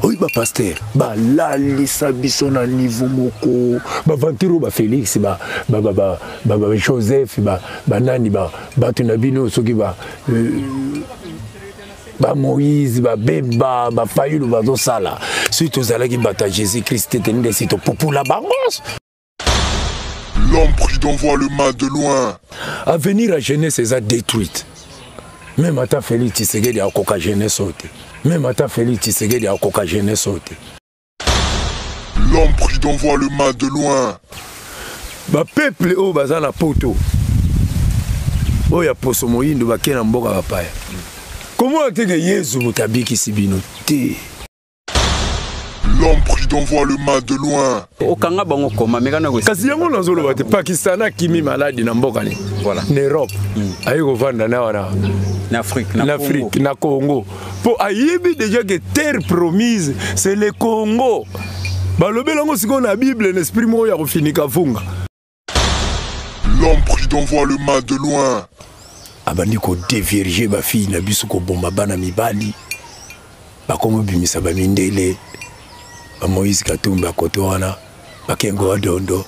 Oyi bapasteur balalisa biso na niveau moko, baventure oyo, bafélix, bajoseph, banani, bato na bino, soki bamoïse, babemba, bafayulu bazosala. Soki tozalaki bato ya Jésus Christ te, nde esi topupula bango. L'homme prudent voit le mal de loin. Avenir ya jeunesse eza détruite. Même ata Félix Tshisekedi akoka jeunesse oyo te. Même ata Félix Tshisekedi akoka jeunesse oyo te. L'homme prudent voit le mal de loin. Bapeuple oyo baza na poto oyo ya poso moyindo, bake na mboka bapaya, komona te ke Yezu moto abikisi bino te. L'homme prudent voit le mal de loin. Okanga bango koma meka na. Kasi yango nazoloba te, Pakistan akimi maladi na mboka nini? Voilà. Na Europe. Aye kovanda na wana. Na Afrique. Na Afrique, na Congo, mpo ayebi déjà que terre promise, c'est le Congo. Balobeli yango sikoyo na Bible na esprit moko ya kofinika vunga. L'homme prudent voit le mal de loin. Abandi kodévierger bafille na biso, koboma bana mibali, bakomi obimisa bamindele, bamoïse Katumbi akoto wana, bakengo badondo,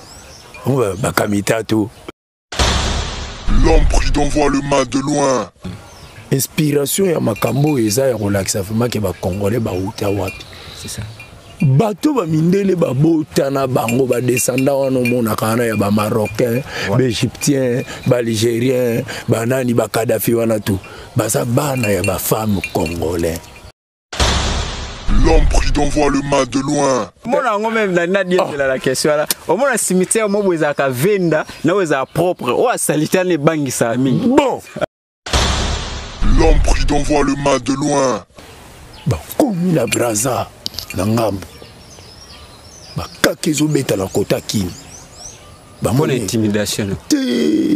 bakamitatu. L'homme prudent voit le mal de loin. Inspiration ya makambo oyo eza ya kolakisa vraiment ke bacongolais bauta wapi. C'est ça. Bato bamindele babotana bango, badescendant wana omonaka wana ya bamarocain, baégyptien, baalgérien, banani, bakadafi wana, tu baza bana ya bafemme congolais. L'homme prudent voit le mal de loin. Omona yango même na diezela la question wana, omona cimetière moko ezalaka venda na oyo ezala propre, oyo asalite wana ebangisaka mingi. Bon. L'homme prudent voit le mal de loin. Bakomi na Braza, na ngambo bakaka ezobeta na kota kini. Mpona intimidation. Te,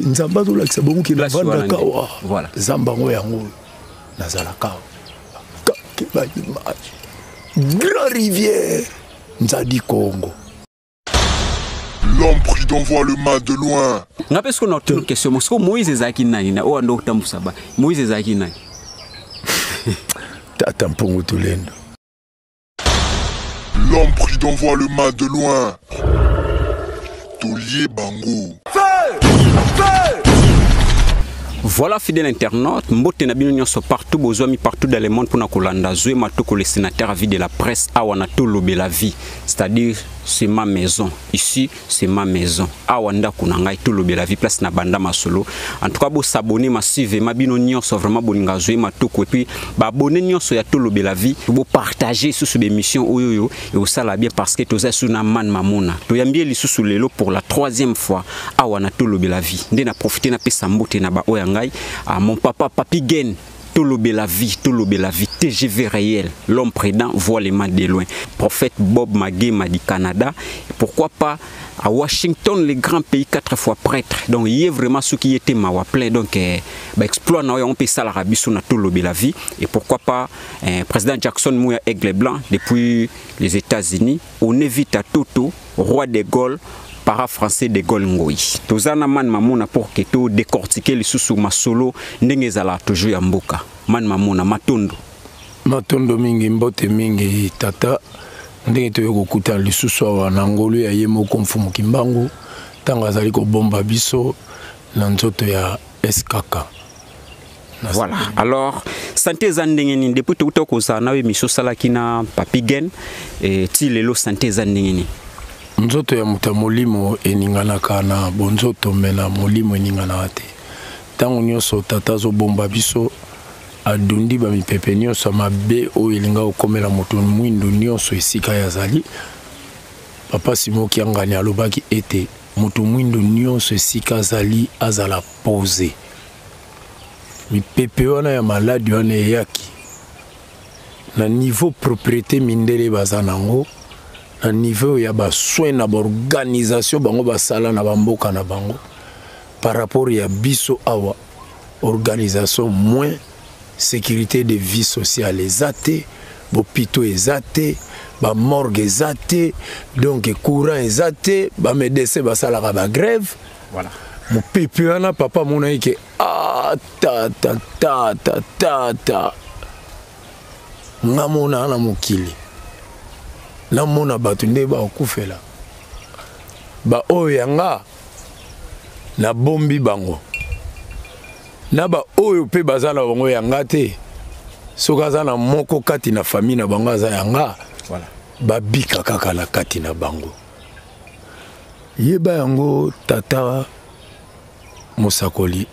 Nzambe azolakisa bango ke Place wana navandaka nde. wa. Voilà. Zamba yango, yango nazalaka awa. Bakake baimage, grand rivière Nzadi Congo. L'homme prudent voit le mal de loin. Nga mpe sikoyo na otuna question mo sikoyo: Moïse ezalaki nani na oyo ando kotambusa ba Moïse ezalaki nani? Tata Mpungu Tulendo. L'homme prudent voit le mal de loin. Taulier Bango. Voilà, fidèle internaute, mbote na bino nyonso partout bozwami, partout dans le monde, mpona kolanda Zwe Matoko, le sénateur à vie de la presse, awa na Tolobela Vie, c'est-à-dire c'est ma maison ici, c'est ma maison, awa ndako na ngai, Tolobela Vie, place na banda masolo. En tout cas, bosabonner massivement, bino nyonso vraiment bolinga Zwe Matoko, et puis baabonné nyonso ya Tolobela Vie, bopartager susu bémission oyo oyo ekosala bien, parce que toza su na Man Mamona. Toyambi ye lisusu lelo pour la troisième fois awa na Tolobela Vie. Nde na profite napesa mbote na baoyo ya ngai, à mon papa Papi Gen. Tolobela Vie, Tolobela Vie, TGV réel, l'homme prudent voit les mal de loin. Prophète Bob Magema du Canada, et pourquoi pas à Washington, le grand pays, quatre fois prêtre. Donc il y a vraiment ce qui était mawa plein. Donc bah, exploit na on peut ça l'Arabie sur na Tolobela Vie, et pourquoi pas président Jackson Mouya Aigle Blanc depuis les États-Unis, on évite à Toto, roi des Gaules, para français de Gaulle Ngoyi. Tozana Man Mamona pour que to décortiquer les sous masolo ndenge ezala toujours ya mboka. Man Mamona, matondo. Matondo mingi, mbote mingi tata, ndenge toyei kokutana lisusu awa na ngolu ya ye moko Mfumu Kimbangu ntango azali kobomba biso na nzoto ya SKK. Voilà. Alors, santé eza ndenge nini depuis touta kozala na yo émission osalaki na Papi Gen et ti lelo, santé eza ndenge nini? Nzoto ya moto ya molimo eninganaka na bonzoto, me na molimo eninganaka te. Ntango nyonso tata azobomba biso, adundi bamipepe nyonso ya mabe oyo elinga kokomela moto mwindu nyonso esika ye azali. Papa Simo Kiangani alobaki ete moto mwindu nyonso esika azali azala pose. Mipepe wana ya maladi wana eyaki na niveau propriété mindele baza nango, na niveau ya basoin na baorganisation bango basala na bamboka na bango, par rapport ya biso awa, organisation moins, sécurité de vie sociale eza te, bopito eza te, bamorgue eza te, donc courant eza te, bamédecin basalaka bagrève. Voilà. Mopepe wana, papa amonaki ke ah, tata tata tata, nga mona na mokili. Namona bato nde bakufela. Baoyo ya nga nabombi bango. Na baoyo mpe baza na bango ya nga te. Soki aza na moko kati na famille na bango aza ya nga. Voilà. Babika kaka na kati na bango. Yeba yango tata mosakoli.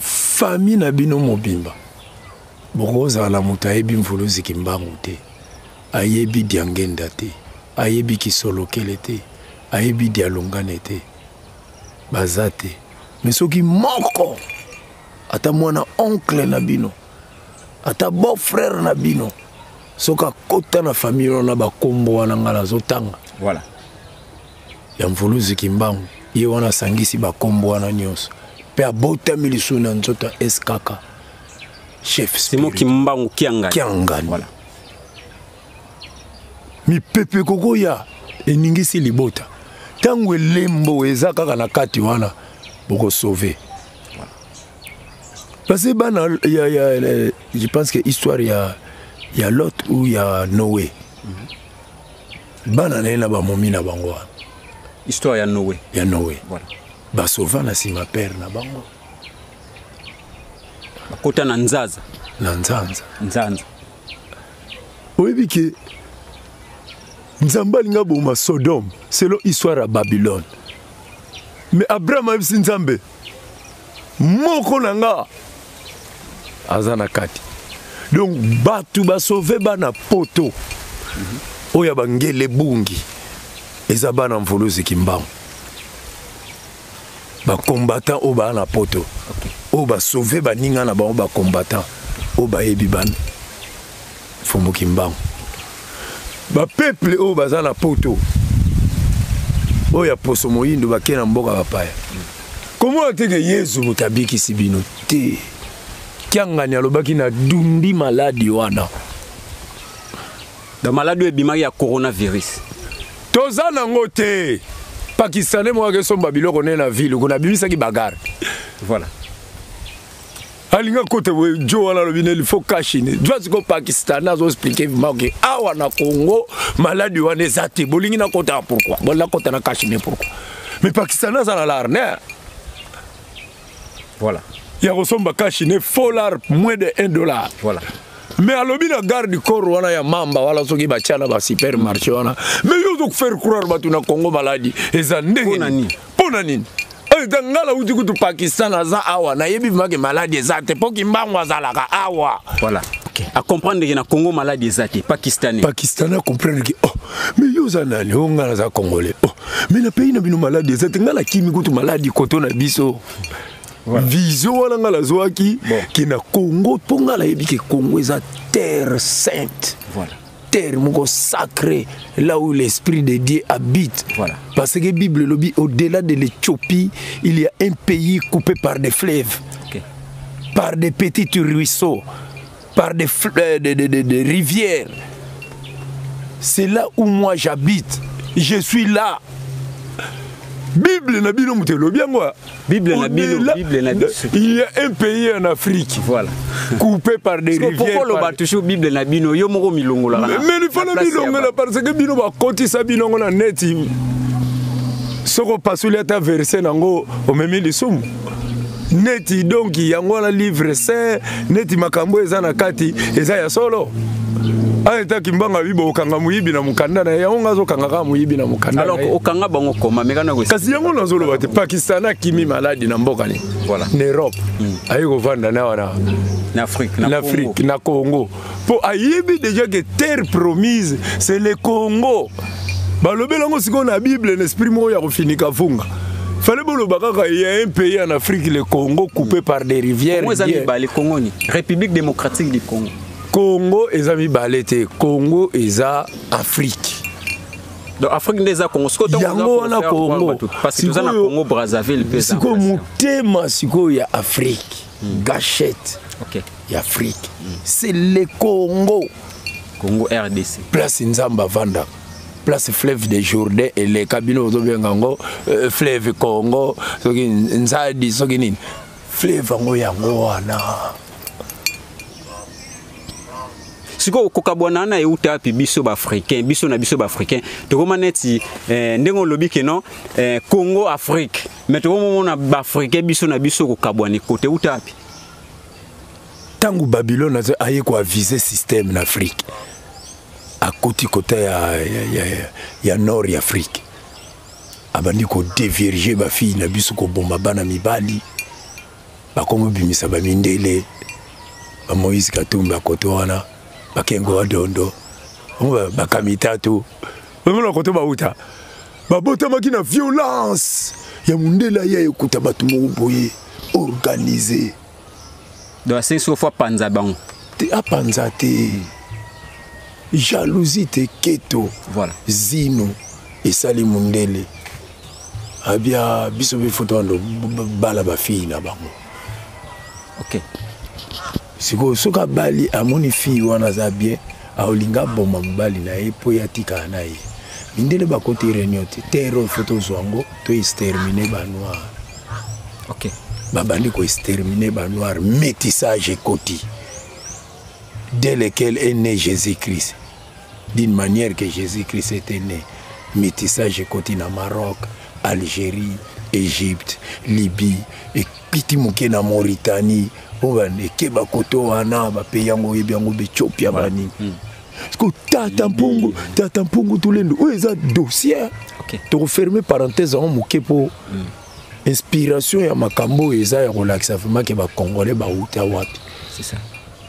Famille na bino mobimba bokozala na moto ayebi Mvuluzi Kimbangu te, ayebi Diangenda te, ayebi Kisolokele te, ayebi Dialungane te, baza te. Mais soki moko ata mwana oncle na bino, ata beau frère na bino, soki akota na famille wana bakombo wana nga nazotanga, voilà, ya Mvuluzi Kimbangu, ye wana asangisi bakombo wana nyonso mpe abotami lisusu na nzoto ya SKK, chef Simon Kimbangu Kiangani. Kiangani. Voilà. Mipepe kokoya eningisi libota. Tango elembo eza kaka na kati wana bokosauve. Voilà. Parce que bana ya, ya, ya, je pense que histoire ya, ya Lot ou ya Noé. Bana na ye na bamomi na bango wana. Histoire ya Noé. Ya Noé. Voilà. Basauva na nsima père na bango. Bakota na nzaza. Na nzanza. Nzanza. Oyebi ke Nzambe alinga boma Sodome selon histoire ya Babylone. Mais Abraham ayebisi Nzambe moko na nga aza na kati. Donc bato basauve bana poto oyo ya bangele bungi eza bana Mvuluzi Kimbangu. Ba combattant oyo baa na poto, oyo basauve baninga na bango, ba combattant oyo bayebi bana Mfumu Kimbangu. Ba peuple oyo baza na poto oyo ya poso moyindo bake na mboka bapaya, komona te ke Yezu moto abikisi bino te. Kiangani alobaki na dundi maladi wana. Da maladi oyo ebimaki ya coronavirus. Toza nango te. Pakistanais moko akesomba biloko ne na ville kuna abimisaki bagarre. Voilà. Alinga kote boye jo wana alobi ne il faut cash-in. Jo siko Pakistanais azo expliquer vraiment que awa na Congo maladi wana eza te. Bolingi na kota pourquoi? Bolingi na kota na cash-in pourquoi? Mais Pakistanais aza na l'arnaire. Voilà. Ya kosomba cash-in faux lard moins de 1 dollar. Voilà. Mais alobi na garde du corps wana ya mamba wala soki batia na ba supermarché wana. Mais yo ozo faire croire bato na Congo maladi eza ndenge Pona nini? Pona nini? Oyo nga na uti kutu Pakistan aza awa, nayebi vraiment ke maladi eza te, po Kimbangu azalaka awa. Voilà. Okay. A comprendre que na Congo maladi eza te, Pakistanais. Pakistanais a comprendre que oh, mais yo oza nani? Oh, nga naza Congolais. Oh, mais na pays na bino maladi eza te, nga na kimi kutu maladi koto na biso. Voilà. Vision wana nga nazwaki Bon. ke na Congo, po nga nayebi ke Congo eza terre sainte. Voilà. Terre moko sacrée, là où l'esprit de Dieu habite. Voilà. Parce que Bible lobi, au-delà de l'Éthiopie, il y a un pays coupé par des fleuves, Okay. par des petits ruisseaux, par des rivières. C'est là où moi j'habite. Je suis là. Bible na bino moto elobi yango. Bible na bino, Au-delà Bible na biso. Il y a un pays en Afrique. Voilà. Coupé par des Parce que rivières, pourquoi par loba toujours Bible na bino, yo moko milongola na Mais il faut na na place ya milongola ba- parce que bino ba kotisa bino ngo na neti. Soko pasuli ata verset nango omemi lisumu. Neti donc yango wana livre saint, neti makambo eza na kati eza ya solo. Ah, eta Kimbanga bibo okanga moyibi na mokanda na ye, yango nga azokanga kaka moyibi na mokanda Alors, na ye. okanga bango koma, mais kana kosi. Kasi yango nazoloba te, Pakistan akimi maladi na mboka ni. Voilà. Na Europe. Aye kovanda na wana. Na Afrique, na Na Afrique, Congo. na Congo. Po ayebi déjà que terre promise, c'est le Congo. Balobela yango sikoyo na Bible, na esprit moko ya kofinika funga. Fallait boloba kaka, il y a un pays en Afrique, le Congo, coupé par des rivières. Congo eza Bien. mibale, Congo ni. République démocratique du Congo. Congo eza mibale te, Congo eza Afrique. Donc Afrique nde eza Congo. Sikoyo ntango Yango oza wana kofaire Congo. croire bato, parce que toza na Sikoyo Congo Brazzaville mpe eza sikoyo place. motema sikoyo ya Afrique, gâchette Okay. ya Afrique, c'est le Congo. Congo RDC. Place Nzamba avandaka. Place fleuve de Jourdain eleka bino bozobenga yango fleuve Congo, soki Nzadi, soki nini. Fleuve yango yango wana. Sikoyo kokabwana wana euta wapi? Biso baafricain, biso na biso baafricain tokoma neti ndenge olobi ke non, Congo Afrique, mais tokomomona baafricain biso na biso kokabwana ekote euta wapi? Ntango Babylone aye koavise système na Afrique, akoti kota ya nord ya Afrique, abandi kodevierge bafille na biso, koboma bana mibali, bakomobimisa bamindele, bamoïse Katumbi akoto wana, bakengo badondo, bakamitatu, bamona koto bauta babotamaki na violence ya mondele. Aya ekuta bato moko boye organisé. Donc asengi soko fo apanza bango. Te, apanza te, jalousie te, keto. Voilà. Zino esali mondele abia biso mpe foto wana bala bafille na bango. Sikoyo soki abali, amoni fille wana aza bien, aolinga aboma mobali na ye mpo ye atikala na ye. Mindele bakoti réunion te, terre oyo fo tozwa yango, toextermine banoir. Babandi koextermine banoir, métissage ekoti, dès lequel est né Jésus-Christ, d'une manière que Jésus-Christ était né. Métissage ekoti na Maroc, Algérie, Égypte, Libye, ekiti moke na Mauritanie, oyo ekeba koto wana, bapays yango oyebi yango, baethiopia, banini. Parce que tata Mpungu, tata Mpungu Tulendo, oyo eza dossier. Tokoferme parenthèse yango moke mpo inspiration ya makambo oyo eza ya kolakisa vraiment ke bacongolais bauta wapi. C'est ça.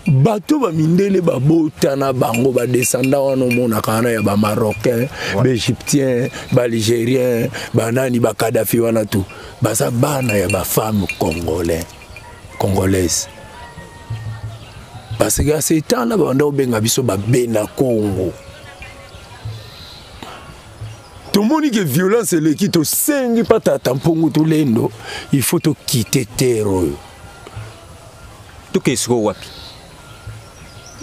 Bato bamindele babotana bango, badescenda wana omonaka wana ya bamarocain, baégyptien, baalgérien, banani, bakadafi wana, tu baza bana ya bafemme congolais, congolaise, parce que à ce temps là babanda kobenga biso babena Congo. Tomoni ke violence eleki, tosengi mpa tata Mpungu Tulendo, il faut tokite terre oyo. Tokei sikoyo wapi?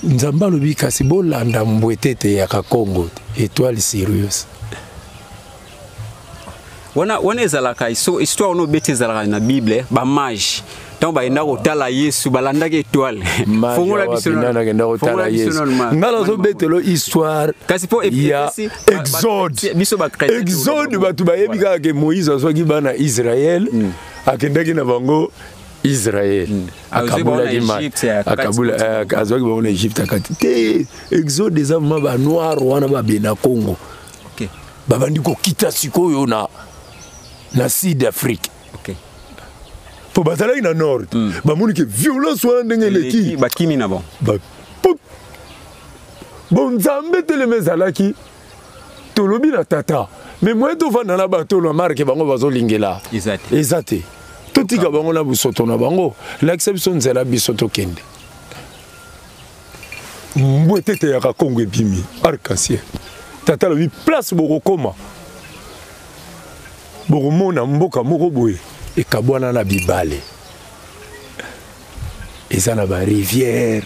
Nzambe alobi kasi bolanda mbwete eyaka Congo, étoile Sirius. Wana wana ezalaka histoire wana obeti, ezalaka na Bible, bamage ntango bayenda kotala Yesu balandaki étoile. Fongola biso. Nakenda kotala Yesu, nga nazobetelo histoire. Kasi mpo ya Exode. Biso. Exode, bato bayebi kaka ke Moïse azwaki bana Israel, akendaki na bango Israel, akabulaki mai, azwaki bango na Egypte, akati te. Exode eza vraiment banoir wana babena Congo, babandi kokita sikoyo na sud Afrique, mpo bazalaki na nord, bamoni ke violence wana ndenge eleki. Bakimi na bango. Bon, Nzambe telema ezalaki, tolobi na tata, mais moye tovanda na bato na marke bango bazolingela. Eza te, totika bango na busoto na bango, lakisa biso nzela, biso tokende. Mbwe tete yaka Kongo ebimi arc-en-ciel. Tata alobi place bokokoma, bokomona mboka moko boye ekabwana na bibale, eza na barivière,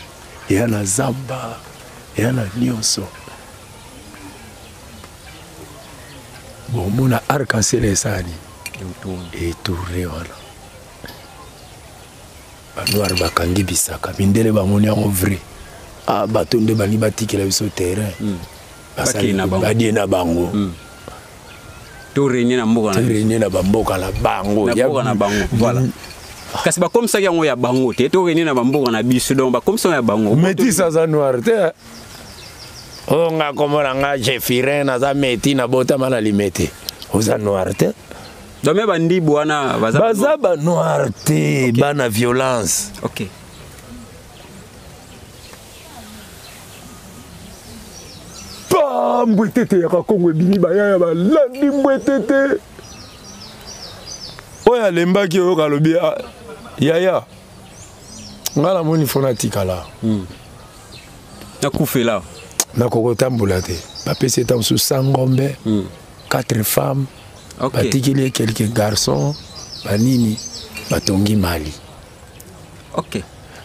eya na zamba, eya na nyonso. Bomona arc-en-ciel esali etourne wana, banoir bakangi bisaka, mindele bamoni yango vrai. Ah, bato nde balingi batikela biso terrain, badie na bango. To régner na mboka. To régner na bamboka na bango. Na bango, voilà. Kasi bakomisaki yango ya bango te, to régner na bamboka na biso, donc bakomisa yango ya bango. Métis aza noir te. Oyo nga kombo na nga Jeffirin, naza métis, nabotama na Limete, oza noir te. Donc me bandibu wana baza, baza banoir te, bana violence. Pa mbwetete yaka Kongo ebimi, bayaya balandi mbwetete oyo alembaki, oyoka alobi: ah, yaya, nga namoni fo natikala. Nakufela. Nakoki kotambola te. Bapesi eta mosusu 100 ngombe, 4 femmes, batikeli ye quelques garçons banini, batongi Mali.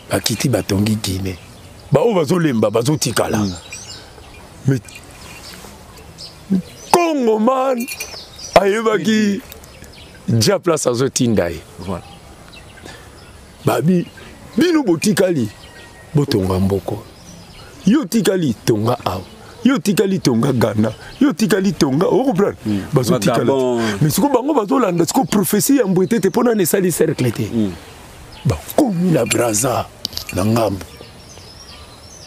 Bakiti, batongi Guinée, baoyo bazolemba bazotikala. Mais Congoman ayebaki dia place azotinda ye. Babi bino botikali, botonga mboko. Yo tikali tonga awa, yo tikali tonga Ghana, yo tikali tonga, ocomprendre? Bazotikala, mais sikoyo bango bazolanda sikoyo prophétie ya mbwe tete mpo nani esali cercle te. Bakomi na Braza na ngambo,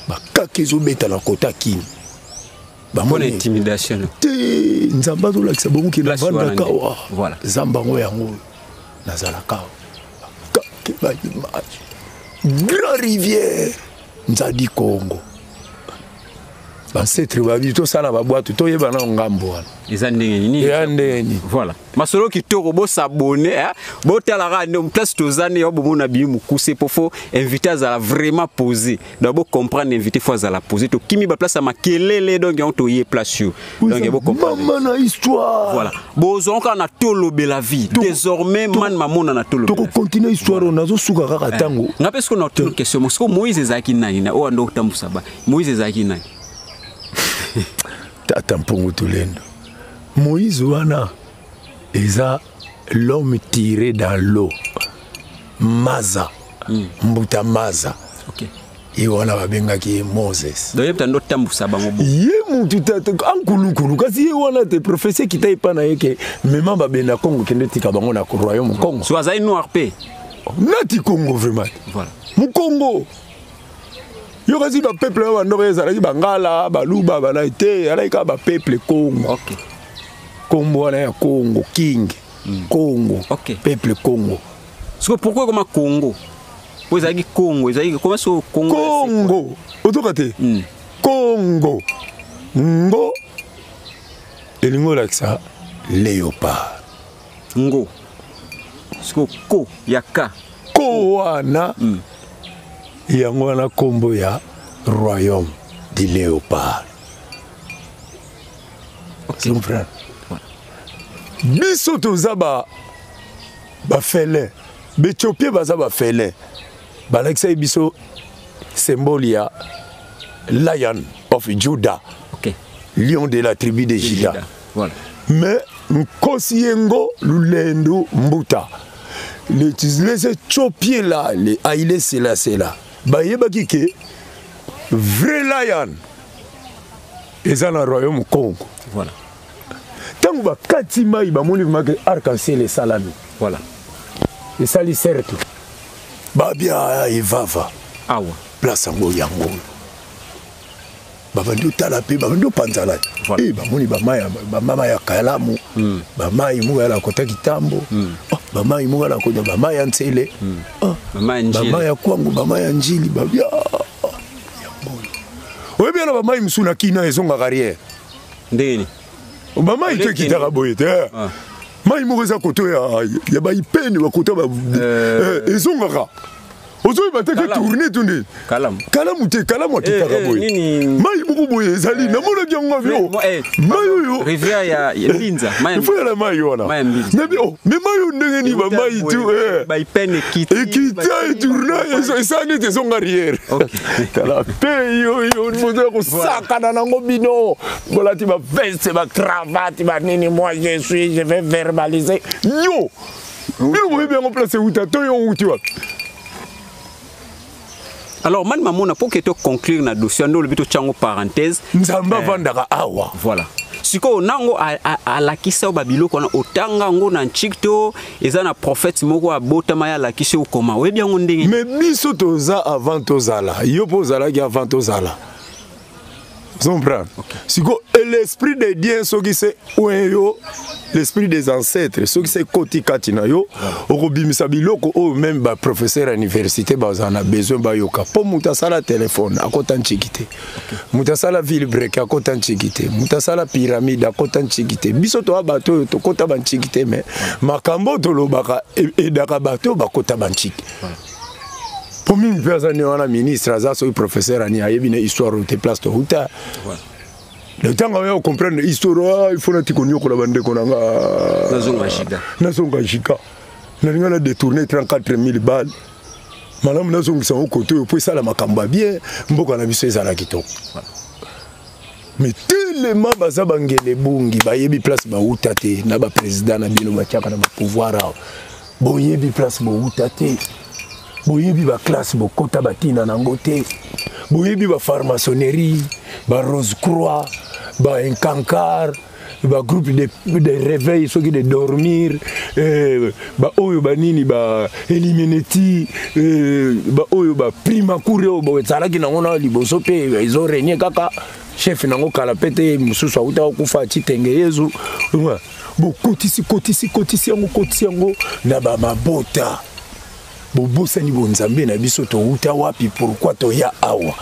bakaka ezobeta na kota Kini. Bamoni intimidation te. Nzambe azolakisa bongo ke navandaka awa, zamba yango yango nazalaka awa. Bakake baimage, grand rivière Nzadi Congo, bancetre babi tosala babwato, toyeba na ngambo wana. Eza ndenge nini? Eza ndenge nini? Voilà, masolo kitoko. Bosabone, eh? Botalaka nde place toza nde ya bomona bimi mokuse po faut invité azala vraiment posé. Donc bocomprendre, invité faut azala posé. Tokimi baplace ya makelele, donc yango toye place yo, donc bocomprendre. Mama na histoire. Voilà, bozwa kaka na Tolobela Vie désormais. Man mamona na Tolobela. Tokocontinue histoire oyo, nazosuka kaka ntango. Nga mpe sikoyo na otuna question mo sikoyo: Moïse ezalaki nani? Na oyo ando otambusa ba Moïse ezalaki nani? Tata Mpongo Tolendo, Moïse wana eza l'homme tiré dans l'eau, Maza, mbuta Maza. Ye wana babengaki ye Moses. Donc ye ndo otambusa bango bo. Ye mutu tata ankulukulu, kasi ye wana te professeur kita epa na ye ke mema babenda Congo, kende tika bango na royaume Congo. So azali noir mpe. Nati Congo vraiment. Voilà. Mokongo yo, kasi bapeuple oyo bandoko ezalaki bangala, baluba, banai te, ezalaki kaka bapeuple Congo. Kombo wana ya Congo king, Congo, peuple Congo. Siko pourquoi koma Congo? Po ezalaki Congo, ezalaki koma siko Congo. Congo otoka te. Congo ngo elingi olakisa léopard. Ngo siko ko ya ka. Ko wana, yango wana nkombo ya royaume du léopard. Comprendre, biso toza ba bafélin, baéthiopien baza bafélin. Balakisaki biso symbole ya Lion of Judah, lion de la tribu de Juda. Voilà. Mais nkosi yengo lulendu mbuta, les Éthiopiens là, les Haïlé Selassie là, bayebaki ke vrai lion eza na royaume Congo. Ntango bakati mai, bamoni make arc-en-ciel esalami. Esali cercle, babia evava. Awa. Place yango yango babandi otala mpe babandi opanzana. Eh, bamoni bamama ya kalamu, bamai moko yala kota kitambo, oh, bamai moko yala kota, bamai ya ntsele, oh, bamai ya Njili. Bamai ya kwango, bamai ya Njili, babia yango oyo. Oyebi yana bamai mosusu na kina ezongaka arrière. Ndenge nini? Bamai to ekitaka boye te. Mai moko eza koto ya baipene, bakota ezongaka, ozoyeba te ke tourne to nde. Kalamu. Kalamu te, kalamu akitaka boye. Nini? Mai moko boye ezali, namonaki yango avi o mai oyo. Rivière ya Mbinza. Mai ya ifo yala mai wana. Mai ya Mbinza. Nabi oh, mais mai oyo ndenge nini bamai tu baipene ekiti. Ekita, etourna, esala neti ezonga arrière. Tala pe yo moto ya kosakana nango, bino bolati baveste, bacravate, banini. Moi je suis, je vais verbaliser yo. Bino boyebi yango place euta to yo outi wapi? Alors mani mamona, pour que to conclure na dossier ndo olobi, totyango parenthèse. Nzambe avandaka awa. Voilà, sikoyo nango alakisa yo babiloko wana, otanga yango na ntiki to eza na prophète moko abotama ye alakisi yo koma oyebi yango ndenge? Mais biso toza avant tozala, yo mpo ozalaki avant tozala, comprendre? Siko l'esprit de Dieu soki se oyo, l'esprit des ancêtres soki se ekoti kati na yo, okobimisa biloko oyo même baprofesseur ya université bazala na besoin bayoka. Mpo moto asala telefone akota ntiki te, moto asala vilebrequin akota ntiki te, moto asala pyramide akota ntiki te. Biso toya bato oyo tokota bantiki te, mais makambo oyo tolobaka edaka bato oyo bakota bantiki. Mpo mingi mpe aza nde wana ministre, aza soki professeur ani, ayebi na histoire oyo te, place touta. Ntango oya comprendre histoire, ah, il faut nati koniokola bandeko na nga. Nazonga giga. Nazonga giga, nalinga na détourner 34 000 balles, malamu nazongisa yango kote oyo mpo esala makambo ya bien, mboka na biso ezala kitoko. Mais telema baza bangele bungi, bayebi place bauta te. Na baprésident na bino batiaka na bapouvoir awa, boyebi place bouta te, boyebi baclasse bokota batina nango te. Boyebi ba franc-maçonnerie, ba rose croix, ba incancar, ba groupe de réveil soki de dormir, eh, ba oyo banini ba elimineti, eh, ba oyo ba primacour oyo bozalaki nango na liboso mpe ezo régner kaka chef nango kala mpe te, mosusu awuta kokufa Tshitenge Yezu. Bokotisi kotisi kotisi yango kotisi yango na bamabota, bobosani bonzambe na biso, towuta wapi, pourquoi toya awa?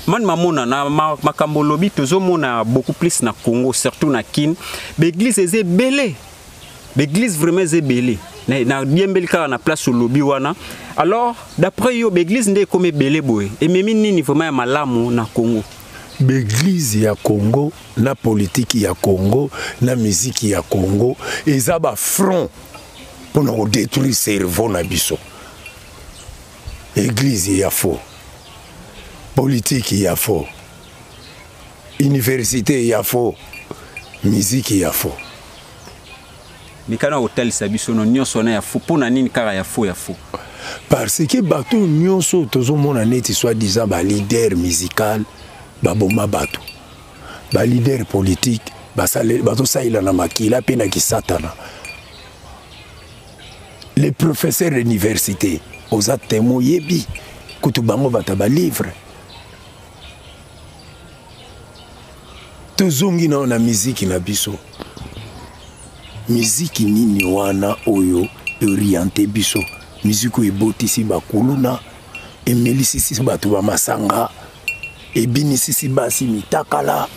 Man mamona na makambo lobi tozomona beaucoup plus na Congo, surtout na Kin, l'église eza ebele, l'église vraiment eza ebele na diembeli kaka na place olobi wana. Alors d'après yo, l'église nde ekomi ebele boye, ememi nini vraiment ya malamu na Congo? L'église ya Congo na politique ya Congo na musique ya Congo eza ba front mpona kodétruire cerveau na biso. Église ya faux, politique ya faux, université ya faux, musique ya faux. Mikana kotalisa biso no nyonso wana ya faux, mpona nini kaka ya faux ya faux? Parce que bato nyonso tozomona neti soi-disant ba leader musical baboma bato, ba leader politique bazosalela na makila mpe na kisatana. Les professeurs de l'université oza témoin, oyebi kutu bango bato ba livre. Tozongi nao na miziki na biso, miziki nini wana oyo oriente biso? Miziki oyo ebotisi bakuluna, emelisisi bato ba masanga, ebinisisi basi mitakala.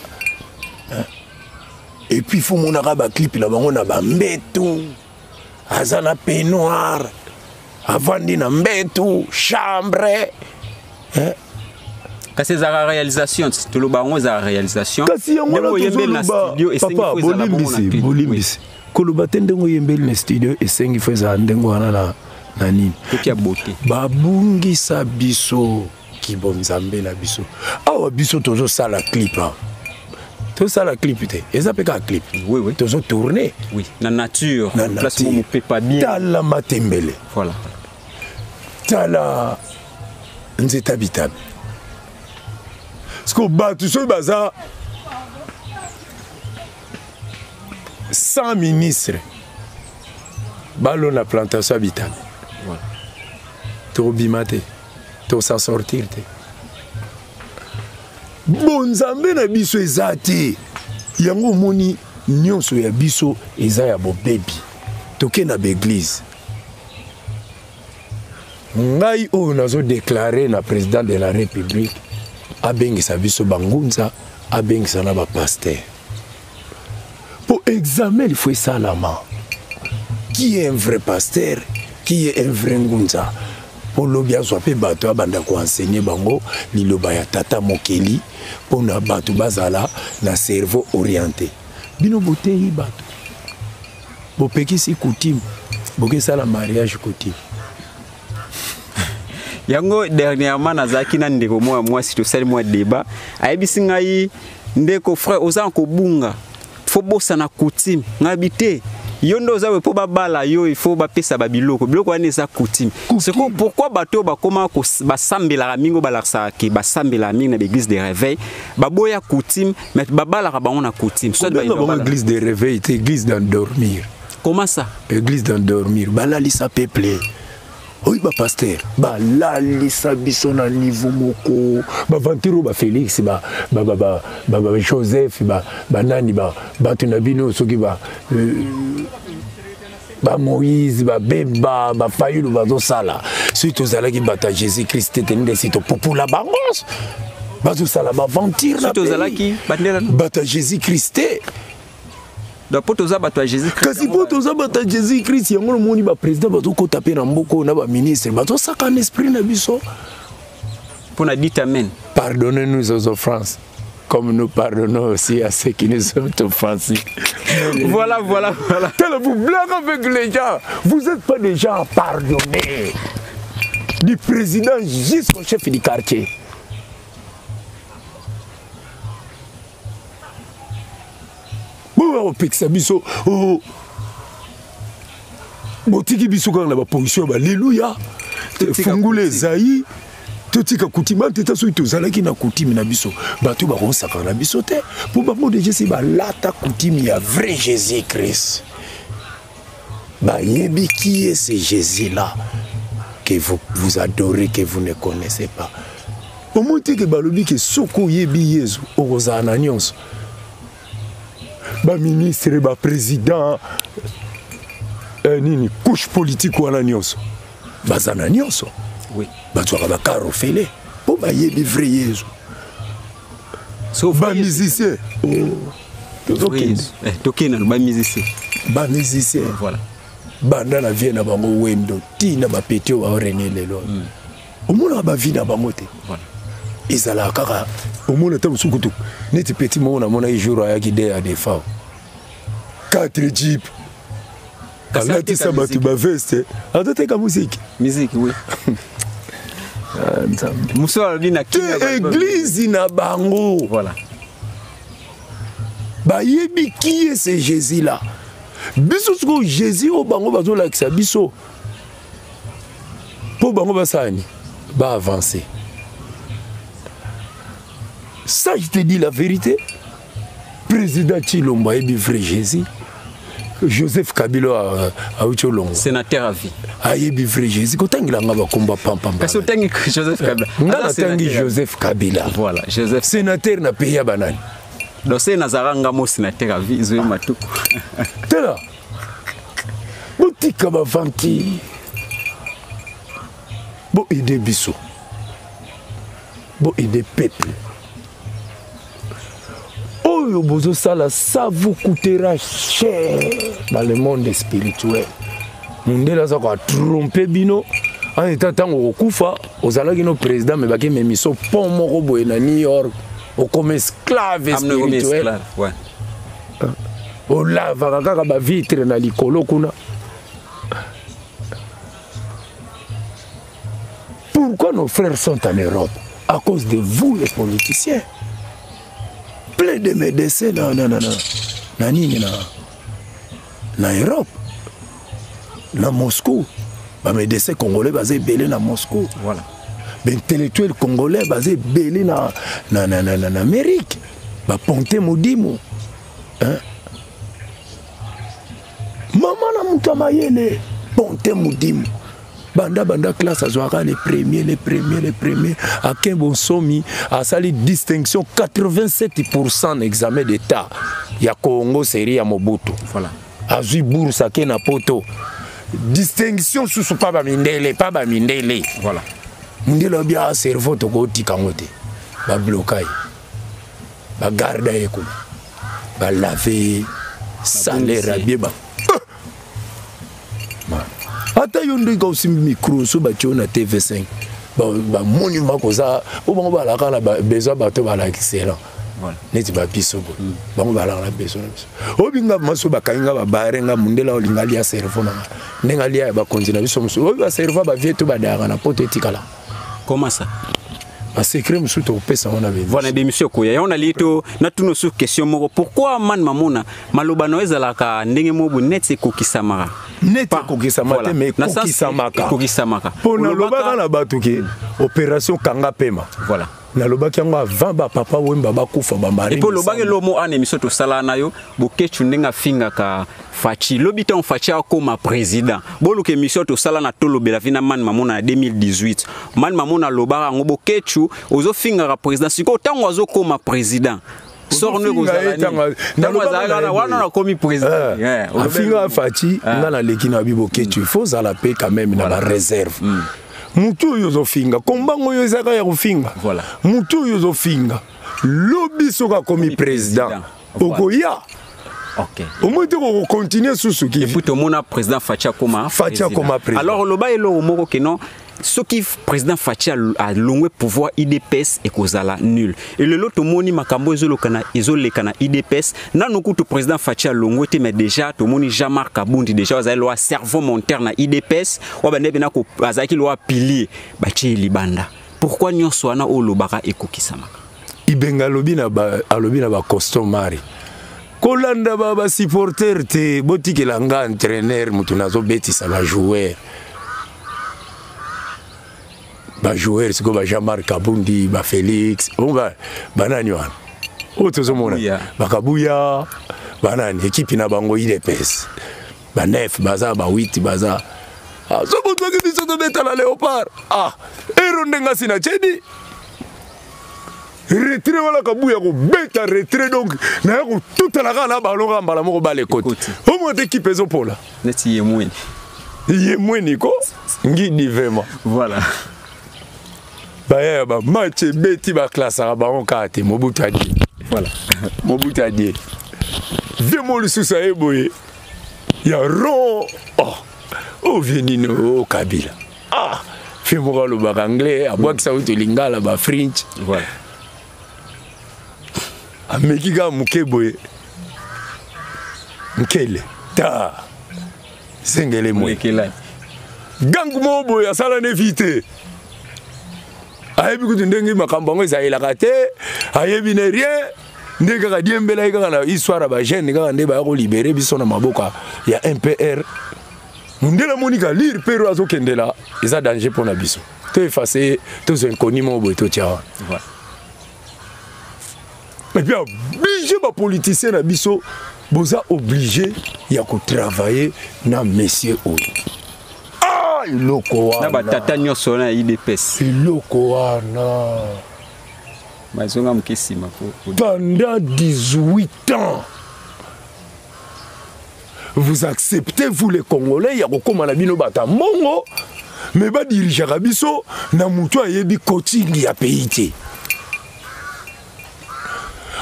Et puis faut monaka ba clip na bango na ba mbetu, aza na peignoir, avandi na mbetu, chambre. Hein? Kasi ezalaka réalisation, toloba yango ezalaka réalisation. Kasi yango wana tozoloba, papa, bolimbisi, bolimbisi. Koloba te ndenge oyembeli na studio esengi fo ezala ndenge wana na nini. Koki ya beauté. Babungisa biso kibonzambe na biso. Awa biso tozosala clip awa. Tosala clip te, eza mpe kaka clip. Oui, oui. Tozo tourner. Oui, na nature, na place nature. mo mopepa bien. Tala matembele. Voilà. Tala nzeta bitabe. Parce que bato soki baza 100 ministres balona plantation ya bitabe. Voilà. Tobima te, tosa sortir te. Bonzambe na biso eza te. Yango omoni nyonso ya biso eza ya bobebi. Toke na ba église. Ngai oyo nazo déclarer na président de la République abengisa biso bangunza, abengisa na ba pasteur. Pour examen, il faut esalama. Qui est un vrai pasteur, qui est un vrai ngunza? Po lobi azwa mpe bato abanda koenseigner bango liloba ya tata mokeli mpona bato bazala na cerveau orienté. Bino boteyi bato, bopekisi coutume, bokesala mariage coutume. Yango dernièrement nazalaki na ndeko moko ya mwasi, tosali mwa débat, ayebisi ngai ndeko frère oza na kobunga, faut bosana coutume. Ngai bi te, yo nde oza boye mpo babala yo, il faut bapesa ba biloko, biloko wana eza coutume. Coutume. C'est pourquoi bato oyo bakoma basambelaka mingi, oyo balakisaka ke basambelaka mingi na baeglise de réveil, baboya coutume, mais babalaka bango na coutume. Soit Kobenga ba- bango babala. église de réveil te, église d'endormir. Comment ça? Église d'endormir, balalisa peuple. Oyo ba pasteur balalisa biso na niveau moko, baventure oyo ba Félix, ba Joseph, banani, bato na bino soki ba Moïse, ba Bemba, ba Fayulu bazosala. Soki tozalaki bato ya Jésus Christ te, nde si topupula bango. Bazosala baventure na Soki tozalaki pays. bandela na- Bato ya Jésus Christ te. Donc, po toza bato ya Jésus Christ, Kasi po toza bato ya Jésus Christ, yango nomoni ba président bazokota mpe na mboka oyo na ba ministre bazosaka na esprit na biso. Mpo na dit amen. Pardonnez-nous aux offenses, comme nous pardonnons aussi à ceux qui nous ont offensés. Voilà, voilà, voilà. Tel vous blaguez avec les gens. Vous n'êtes pas des gens à pardonner. Du président jusqu'au chef du quartier. Bon, opekisa biso, oh, botiki biso kaka na baposition ya baleluya. Fungula ezai totika coutume anteta. Soki tozalaki na coutume na biso, bato bakosaka na biso te, mpo bango déjà si balata coutume ya vrai Jésus Christ. Bayebi qui est ce Jésus là que vous, vous adorez, que vous ne connaissez pas. Omoi te ke balobi ke soki oyebi Yezu, okozala na nyonso, baministre, baprésident, nini, couche politique wana nyonso baza na nyonso. Bazwaka bacar ofele mpo bayebi vrai Yezu. So, bamusicien, tozokende. Tokende na bamusicien. Bamusicien, banda na vie na bango Wendo ntina bapeti oyo baorenie lelo, omonaka bavie na bango te. Ezalaka kaka omona ata mosuku kutu neti petit moko namonaki jour ayaki de ya Defao, 4 jeep, alatisa bato baveste, azoteka musiki. Musique, oui. Nzambe. Mosusu alobi na te église na bango. Bayebi qui est ce Jésus là. Biso sikoyo, Jésus oyo bango bazolakisa biso mpo bango basala nini? Baavance. Ça, je te dis la vérité, président Tshilombo ayebi vrai Jésus. Joseph Kabila auti olongo. Sénateur à vie. Ayebi vrai Jésus. Kotangela nga bakomba pampamba. Kasi otangi Joseph Kabila. Nga natangi Joseph Kabila. Voilà, Joseph. Sénateur na pays ya banani? Donc se nazalaka nga mo sénateur à vie, Zoé Matuku. Tala, botika bavanti, boaide biso, boaide peuple. Oyo bozosala, ça vous coûtera cher dans le monde spirituel. Mondele aza koatrompe bino en état. Ntango okokufa, ozalaki no président, me bakememi so pont moko boye na New York, okoma esclave spirituel. Olavaka kaka bavitre na likolo kuna. Pourquoi nos frères sont en Europe? À cause de vous, les politiciens. Plein de médecins na nini, na Europe, na Moscou. Bamédecin congolais baza ebele na Moscou. Baintellectuel congolais baza ebele na Amérique. Baponte Modimo, hein? Mama na moto ya mayele, Ponte Modimo, banda banda classe azwaka les premiers, les premiers, les premiers. Ake bonsomi, asali distinction 87 na examen d'état ya Congo, série ya Mobutu. Azwi bourse, ake na Poto, distinction susu, pa bamindele, pa bamindele. Mindele obi a cerveau, tokotika yango te. Babloka ye, bagarda ye kuna, balave ye, salaire abie ba ata yo ndenge osimbi micro so, batie yo na TV5, bamoni makoza po bango balaka na besoin bato bala excellent neti babiso boye. Bango balaka na besoin na biso. Oyo nga maso bakangi nga, babare nga, mundele olinga alia cerveau na nga ndenge alia ya bakonzi na biso mosusu. Oyo bacerveau bavie to badayaka na Poto etikala. Comment ça? Basecret mosusu tokopesa ngo na Voilà, bémission koya yango. Nali to natuna osu question moko: pourquoi man mamona maloba na yo ezalaka ndenge moko boye neti ekokisamaka? Neti ekokisama te, mais ekokisamaka. Ekokisamaka. Mpo nalobaka na bato ke opération kanga pema, nalobaki yango avant bapapa Wemba bakufa, bamari. Et puis olobaki lomo ana émission tosala na yo, Bokechu ndenge afingaka Fatshi, lobi ntango Fatshi akóma président. Boluka émission tosala na Tolobela Vi na Mane Mamona na 2018. Mane Mamona alobaka yango: Bokechu ozofingaka président, sikoyo ntango azokóma président, sort no ekozala nini? Ntango azalaka wana, nakomi président. Afinga Fatshi, nga naleki na bi: Bokechu, il faut ozala mpe quand même na baréserve. Mutu oyo ozofinga, kombango oyo ezaka ya kofinga, mutu oyo ozofinga, lobi soki akomi président, okoya omoi te kokontinue susu. Ki et puis tomona président Fatshi akoma. Fatshi akoma président. Alors oloba eloko moko ke non, soki président Fatshi alongwe pouvoir, UDPS ekozala nul. Elelo tomoni makambo ezoleka na UDPS. Nanu kutu président Fatshi alongwe te, mais déjà tomoni Jean-Marc Kabundi, déjà azali loa cerveau monteur na UDPS oyo bande mpena azalaki loa pilier, batie libanda. Pourquoi nyonso wana oyo olobaka ekokisamaka? Ibenga alobi na bacostomari kolanda basupporter te, botikela nga entraîneur, moto nazobetisa bajoueur. Bajoueur sikoyo ba Jean-Marc Kabundi, ba Félix, bongo banani wana oyo tozomona bakabuya banani ekipi na bango UDPS ba 9 baza ba 8 baza ah, soki biso tobeta na Léopard ah ero ndenge asi na chedi retrait wana kabuya kobeta retrait donc naya kotutana kaka na ballon kaka mbala moko bale ekoti omona te ekipe ezopola neti ye mweni ye mweni ko ngidi vraiment voilà baya ya bamatch ebeti baklasaka bango kaka te Mobutu adie voilà Mobutu adie vie mo lisusu aye boye ya ron oh oh vie nini o oh, Kabila ah vie moko alobaka anglais abwakisa kutu lingala ba french voilà ameki kaka moke boye nkele ta zengele mwe gang moko boye asala ne vie te ayebi kutu ndenge makambo yango ezalelaka te ayebi ne rien nde kaka diembelaki kaka na histoire ya bajeune kaka nde baya kolibere biso na maboka ya MPR mondele amoni ka lire pero azokendela eza danger mpo na biso to efface tozwa inconnu moko boye totya wana et puis oblige bapoliticien na biso boza oblige ya kotravaille na monsieur oyo ah eloko wana na batata nyonso wana ya UDPS eloko wana bazonga moke nsima pendant 18 ans vous acceptez vous les Congolais ya kokóma na bino bato ya mbongo me badirigeaka biso na motu ayebi coaching ya pays te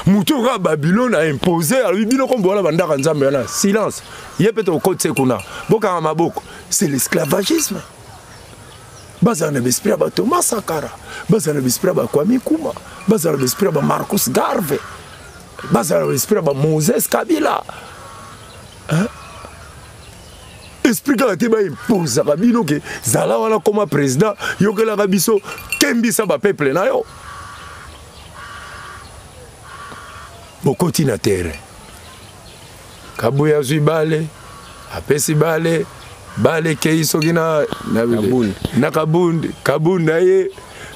motu oyo kaka Babylone aimpose alobi bino kombo wana bandaka nzambe wana silence ye mpe tokotise kuna bokanga maboko c'est l'esclavagisme bazala na baesprit ya ba Thomas Sankara bazala na baesprit ya ba Kwame Nkrumah bazala na baesprit ya ba Marcus Garvey bazala na baesprit ya ba Moses Kabila hein? Esprit kaka te baimposaka bino ke zala wana koma président yokelaka biso kembisa bapeuple na yo bokoti na terrain Kabuya azwi bale apesi bale bale ekei soki na, na, na Kabund Kabund aye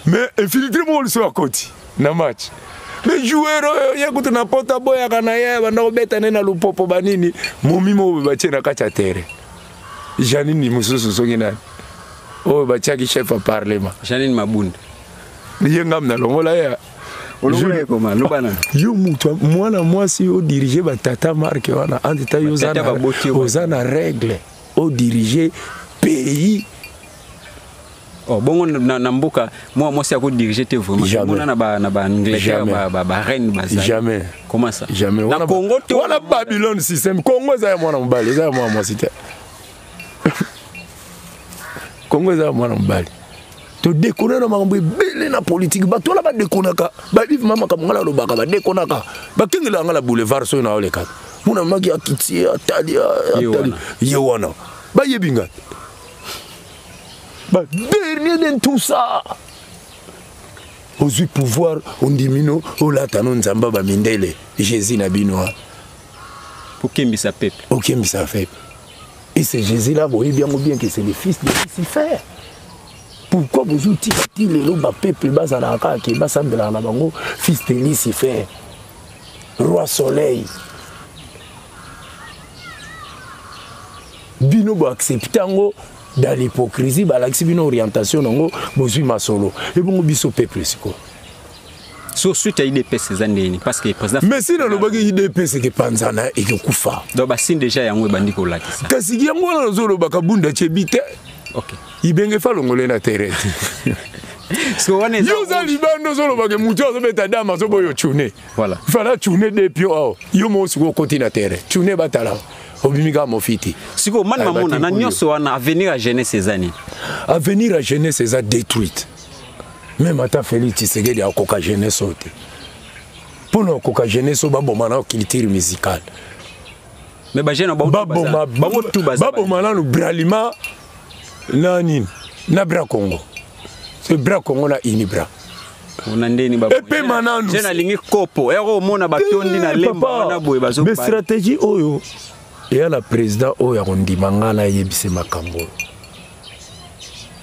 mais infiltré moko liso akoti na match mais joueur oyo ye kutu na poto aboyaka na ye banda kobeta nde na lupopo banini momi moko batie na kati ya terrain Janine mosusu soki nani oyo batiaki chef ya parlement Janine Mabunda ye ngam nalongola ye yo moto mwana mwasi odirige batata marke wana entre temps yo oza na règle odirige pays Oh, bongo na, na mboka mwa mwasi akodirige te vraiment mona na ba na ba Angleterre ba ba, ba reine bazali jamais comment ça jamais na Congo te wana Babylone système Congo eza ya mwana mobali eza ya mwana mwasi te Congo eza ya mwana mobali todekona na makambo ebele na politike bato wana badekonaka bayebi vraimen makambo ngai nalobaka badekonaka bakengelaka ngai na boulevard soki naolekaka mona maki akiti atali atali ye wana bayebi ngai ba dernier de tout ça ozwi pouvoir ondimi no olata no nzamba bamindele Jésus na bino wana okembisa peuple okembisa peuple et c'est Jésus là boyebi yango bien que c'est le fils de Lucifer pourquoi bozotika ti lelo bapeuple bazalaka kaka ke basambelaka na bango fils de Lucifer roi soleil bino boaccepte yango dans l'hypocrisie balakisi bino orientation nango bozwi masolo ebongo biso peuple sikoyo so suite ya UDPS eza ndeni parce que président mais si nalobaki UDPS ekepanzana ekekufa donc basine déjà yango ebandi kolakisa kasi yango wana nazolobaka bunda tyebi te okay. Ibenge fa longole na terrain yo oza libanda ozolobaka motu azobeta dame azoboya otune voilà. fala tune de pio awa yo moko sikoyo okoti na terrain tune batala obimi kaka mofiti sikoyo mani mamona na nyonso wana avenir ya jeunesse eza nini avenir ya jeunesse eza détruite même ata Félix Tshisekedi akoka jeunesse oyo te mpo na okoka jeunesse oyo baboma na culture musicale mais bajeune baboma nanu Bralima na nini na Bra Congo c'est Bra Congo na Unibra na ndeni epema nanu jeune alingi kopo ero omona batondi na lemba wana boye bazo mais stratégie oyo eya na président oyo akondima ngai nayebise makambo oyo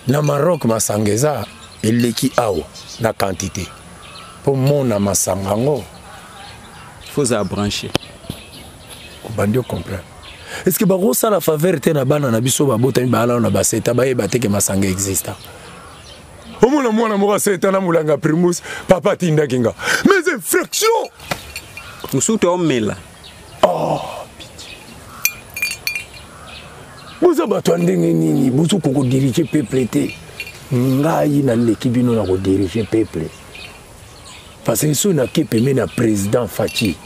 na Maroc masanga eza Eleki awa na quantité. Mpo mona masanga yango. Faut ozala branché. Obandi ocomprendre. Est ce que bakosala faveur te na bana na biso babotami baala na baseta bayeba te ke masanga exista? Omona mwana moko aseta na molanga primus, papa atindaki nga. Mais infraction! Mosusu to omela. Oh, pitié. Boza bato ya ndenge nini? Bozokoka kodirige peuple te. Ngai naleki bino na kodirige peuple. Parce que soki nake pembeni na président Fatshi,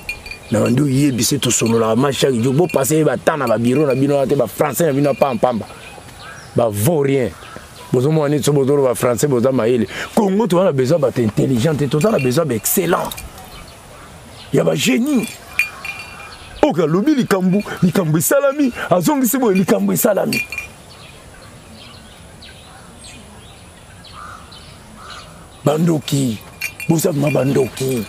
na bandi oyebisi tosololaka ma chaque jour, bopase ye batan na babiro na bino wana te, bafrançais na bino ya pampamba, bavaut rien. Bozomona neti so bozoloba français boza mayele. Congo toza na besoin bato intelligent te, toza na besoin ba excellent ya bagénie. Oyo alobi likambo, likambo esalami, azongisi boye, likambo esalami. Bandoki, boza ma bandoki.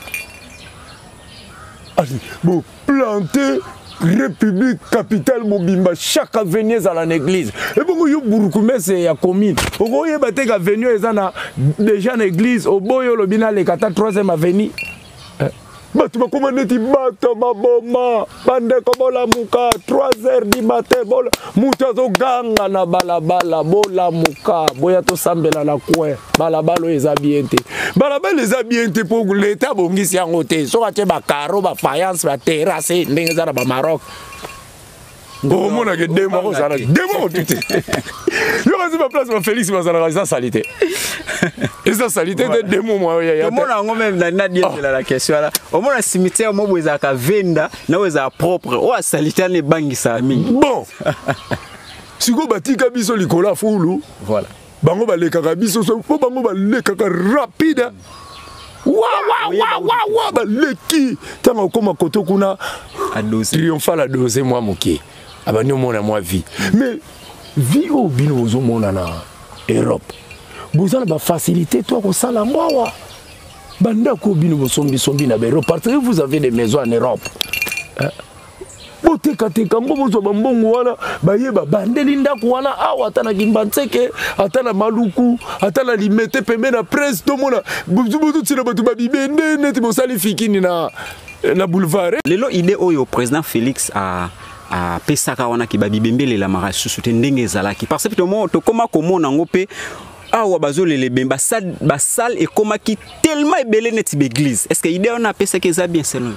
Allez, bo planter République capitale mobimba, chaque avenue ezala na église. Ebongo yo bourgmestre ya commune, okoyeba te ka avenue eza na déjà na église, oboyo olobi na leka ta 3e avenue. Bato bakoma neti bato maboma, bandeko bolamuka 3 heures du matin, bola moto azoganga na balabala, bolamuka, boya tosambela na coin. Balabala oyo eza bien te, balabala eza bien te mpo leta abongisi yango te. Soki atie bakaro, bafaïence, baterrasse ndenge eza na bamaroc, omonake demo akozala demo otu te. Yo kasi baplace ba Félix bazalaka eza sali te, eza sali te te demo mwa oyo ya tomona yango meme na na diezela la question wana. Omona cimetière moko ezalaka venda na oyo ezalaka propre, oyo asalite wana ebangisaka mingi. Bon, sikoyo batika biso likolo ya fulu. Voilà. Bango balekaka biso so, mpo bango balekaka rapide. Wa, wa, wa, wa, wa, baleki. Ntango okóma koto kuna, Adose. Triomphal adose mwa moke. Abandi omona mwa vie. Mais vie oyo bino bozomona na Europe, boza na bafacilité to ya kosala yango awa. Bandako oyo bino bosombisombi na ba Europe, parce que vous avez des maisons en Europe. Hein? Botekateka yango, bozwa bambongo wana, bayeba bandeli ndako wana awa, ata na Kimbanseke, ata na Maluku, ata na Limete, pembe na presse, tomona bozotina bato babibende neti bosali fikini na boulevard. Lelo idée oyo président Félix a apesaka wana ke babibembe elelamaka lisusu te ndenge ezalaki, parce que tokoma komona yango mpe awa bazolela ebembe, basale ekomaki tellement ebele neti baeglise. Est ce que idée wana apesaki eza bien selon yo?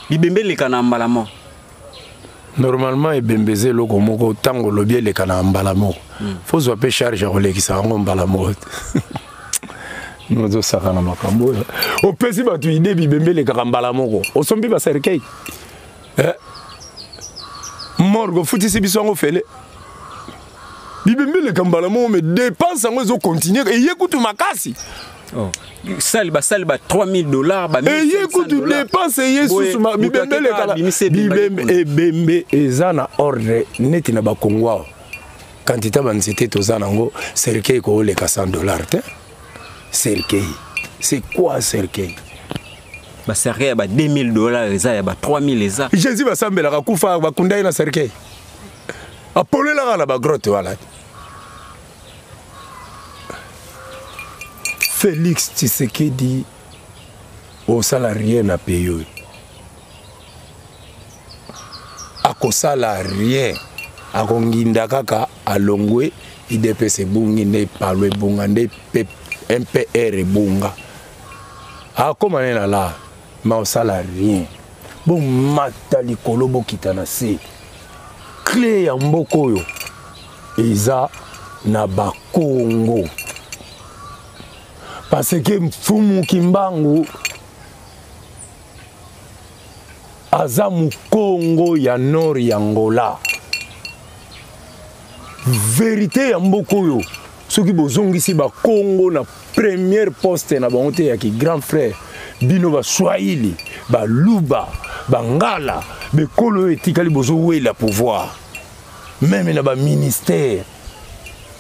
Bibembe eleka na mbala moko. Normalement ebembe eza eloko moko ntango olobi eleka na mbala moko, fozwa mpe charge ya kolekisa yango mbala moko te. Nozosaka na makambo oyo opesi bato ide bibembe elekaka mbala moko, osombi bacercueil, morgue ofutisi biso yango fele, bibembe eleka mbala moko, mais dépense yango ezocontinue eye kutu makasi. Oh. Sali basali ba 3000 $, ba eye kutu dépense eye susu bibembe elekala bibembe. Ebembe eza na ordre neti na bakongo awa, quantité banzete toza nango, cercueil kooleka 100 $ te. Cercueil, c'est quoi cercueil? Bacercueil ya ba 2000 $, eza ya ba 3000 eza. Jésus basambelaka kufa, bakunda ye na cercueil, apolelaka na bagrotte wana. Félix Tshisekedi osala rien na pays oyo, akosala rien, akonginda kaka alongwe. UDPS ebungi nde palo ebunga nde MPR ebunga, akóma ne na la ma osala rien. Bomata likolo, bokita na se, clé ya mboka oyo eza na bakongo, parce que Mfumu Kimbangu aza mokongo ya nord ya Angola. Vérité ya mboka oyo, soki bozongisi bakongo na première poste na bango te ya ki grand frère, bino baswahili, baluba, bangala, bekolo oyo etikali bozowela pouvoir, même na baministère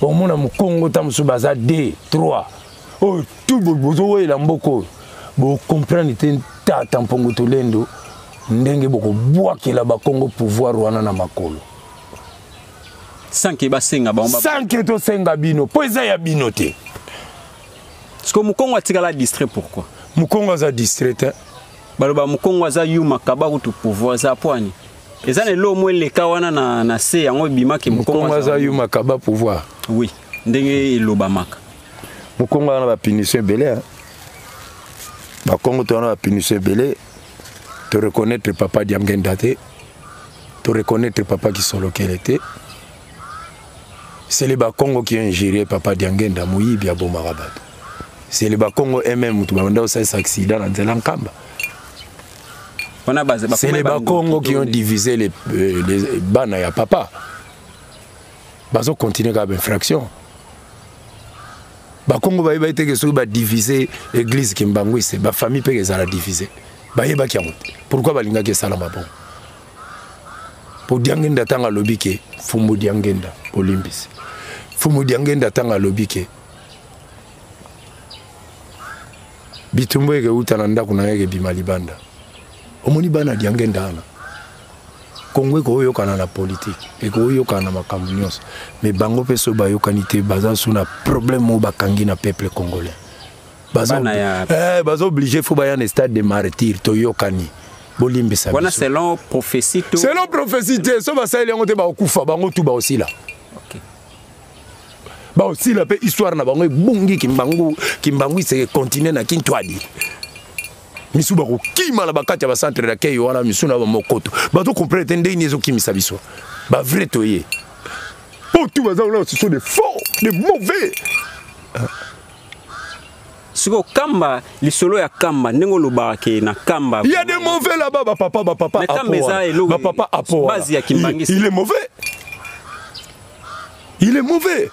omona mokongo ta mosusu baza 2 3 oyo tout bozowela mboka oyo, bocomprendre te. Tata Mpongo Tolendo, ndenge bokobwakela bakongo pouvoir wana na makolo sans ke basenga bango. Sans ke tosenga bino, mpo eza ya bino te. Parce que Mukongo atikala distrait, pourquoi? Mukongo aza distrait te. Baloba Mukongo aza yuma, kaba kutu pouvoir aza poani. Eza na eloko moko eleka wana na se yango ebimaki. Mukongo aza yuma, kaba pouvoir. Oui, ndenge elobamaka. Mukongo aza na bapunition ebele. Bakongo to wana bapunition ebele. To reconnaître papa Diangenda te, to reconnaître papa Kisolokele te. C'est les Bakongo qui ont injurié papa Diangenda, moyibi abomaka bato. C'est les Bakongo eux-mêmes mutu babanda kosalisa accident na nzela Nkamba. C'est les Bakongo qui ont divisé les bana ya papa. Bazo continuer kaka bainfraction. Bakongo bayeba ete ke soki badivise église kimbanguiste, bafamille mpe ezala divise. Bayebaki yango te. Pourquoi balingaki esalama bongo? Po Diangenda ntango alobi ke Fumbu Diangenda, bolimbisi, Fumbu Diangenda ntango alobi ke bitumbu ekeuta na ndako na ye ekebima libanda, omoni bana Diangenda wana, Kongo ekoyokana na politike, ekoyokana na makambo nyonso, mais bango mpe so bayokani te, baza su na problème oyo bakangi na peuple congolais. Baza obligé, faut baya na stade de martyr. Toyokani, bolimbisa. Wana selon prophétie to? Selon prophétie te. So basaleli yango te, bakokufa bango tu, baosila. Baosila mpe histoire na bango ebungi. Kimbangu, Kimbangu iseke continue na Kintwadi. Misu bakokima na bakati ya bacentre d'accueil wana, misu na bamokoto bazocomprendre te ndenge nini ezokimisa biso. Bavrai toye po tu baza wana, ce sont des faux, des mauvais. Sikoyo Kamba, lisolo ya Kamba, ndenge olobaka ke na Kamba Il y a des mauvais là-bas, bapapa, bapapa. Kamba eza eloko bapapa apo. Base ya Kimbangisi. Il est mauvais, il est mauvais.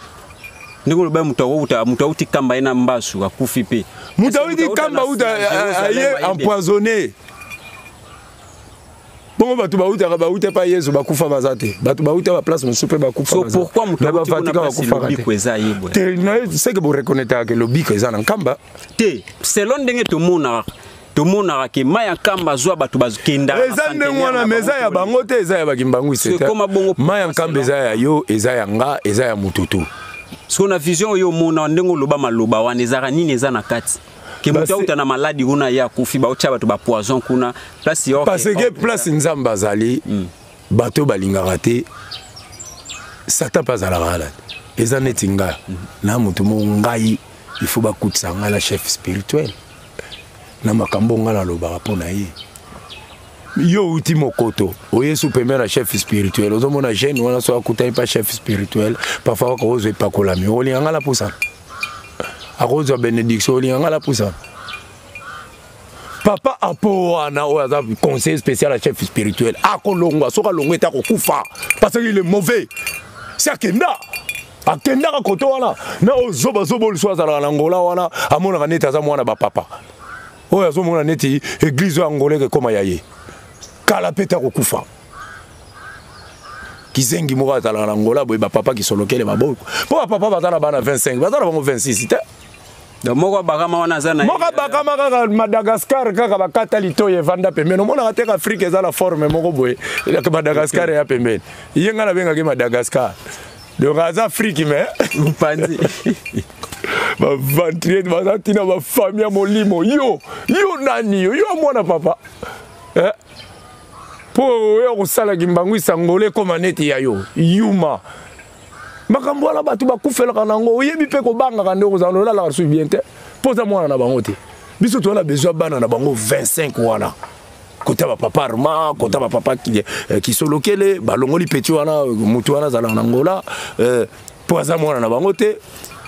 Ndenge oloba, moto akouta, moto auti Kamba, ye na mbasu akufi mpe. Moto auti Kamba uta aye empoisonné bongo. Bato bautaka, bauta epa Yesu, bakufa baza te. Bato bauta baplace mosusu mpe bakufa. So pourquoi moto auti kuna place lobiko eza ye boye? Te, seke boreconnaîtraka ke lobiko eza na Nkamba. Te, selon ndenge tomonaka ke mai ya Nkamba azwa bato bakendaka. Eza ndenge wana, mais eza ya bango te, eza ya bakimbangwisi te. Mai ya Nkamba eza ya yo, eza ya nga, eza ya mututu. Siko na vision oyo omona, ndenge oloba maloba wana, ezalaka nini eza na kati ke moto auta na maladi kuna, ye akufi, baotya bato bapoison kuna place? Parce que place Nzambe azali, bato balingaka te. Satan mpe azalaka wana te. Eza neti nga na moto moko, ngai il faut bakutisa ngai na chef spirituel na makambo ngai nalobaka mpo na ye. Yo outi mokoto, oyesu pembeni na chef spirituel, ozomona jeune wana so akutani pa chef spirituel, parfois akozwa epakolami, olinga ngai napusana, akozwa bénédiction, olinga ngai napusana. Papa apo wana oyo aza conseiller spécial ya chef spirituel akolongwa. Soki alongwa ete akokufa parce qu'il est mauvais. Si akenda, akendaka kote wana na oyo zobazoba oyo lisusu azalaka na Ngola wana, amonaka neti aza mwana bapapa oyo, azomona neti église oyo Angola ekekoma ya ye. Kala mpe te akokufa. Kizengi moko azalaka na Ngola boye, bapapa kisolokele maboko, mpo bapapa baza na bana 25, baza na bango 26 te. Donc moko bakama wana aza na moko bakama kaka Madagascar, kaka bakata litoyi evanda pembeni. Omonaka te Afrique eza na forme moko boye, Madagascar eya pembeni. Ye ngai nabengaki Madagascar, donc aza Afrique mais mopanzi. Baventurier baza ntina bafamille ya molimo. Yo, yo nani? Yo, yo mwana papa, eh? Mpo oyo kosalaki mbangu isangolo ekóma neti ya yo yuma. Makambo wana bato bakufelaka nango, oyebi mpe kobangaka nde okozala olalaka suki bien te, mpo oza mwana na bango te. Biso toza na besoin bana na bango 25 wana, kota bapapa Arma, kota bapapa Kisolokele. Balongoli petit wana, motu wana azalaka na Ngola, mpo aza mwana na bango te.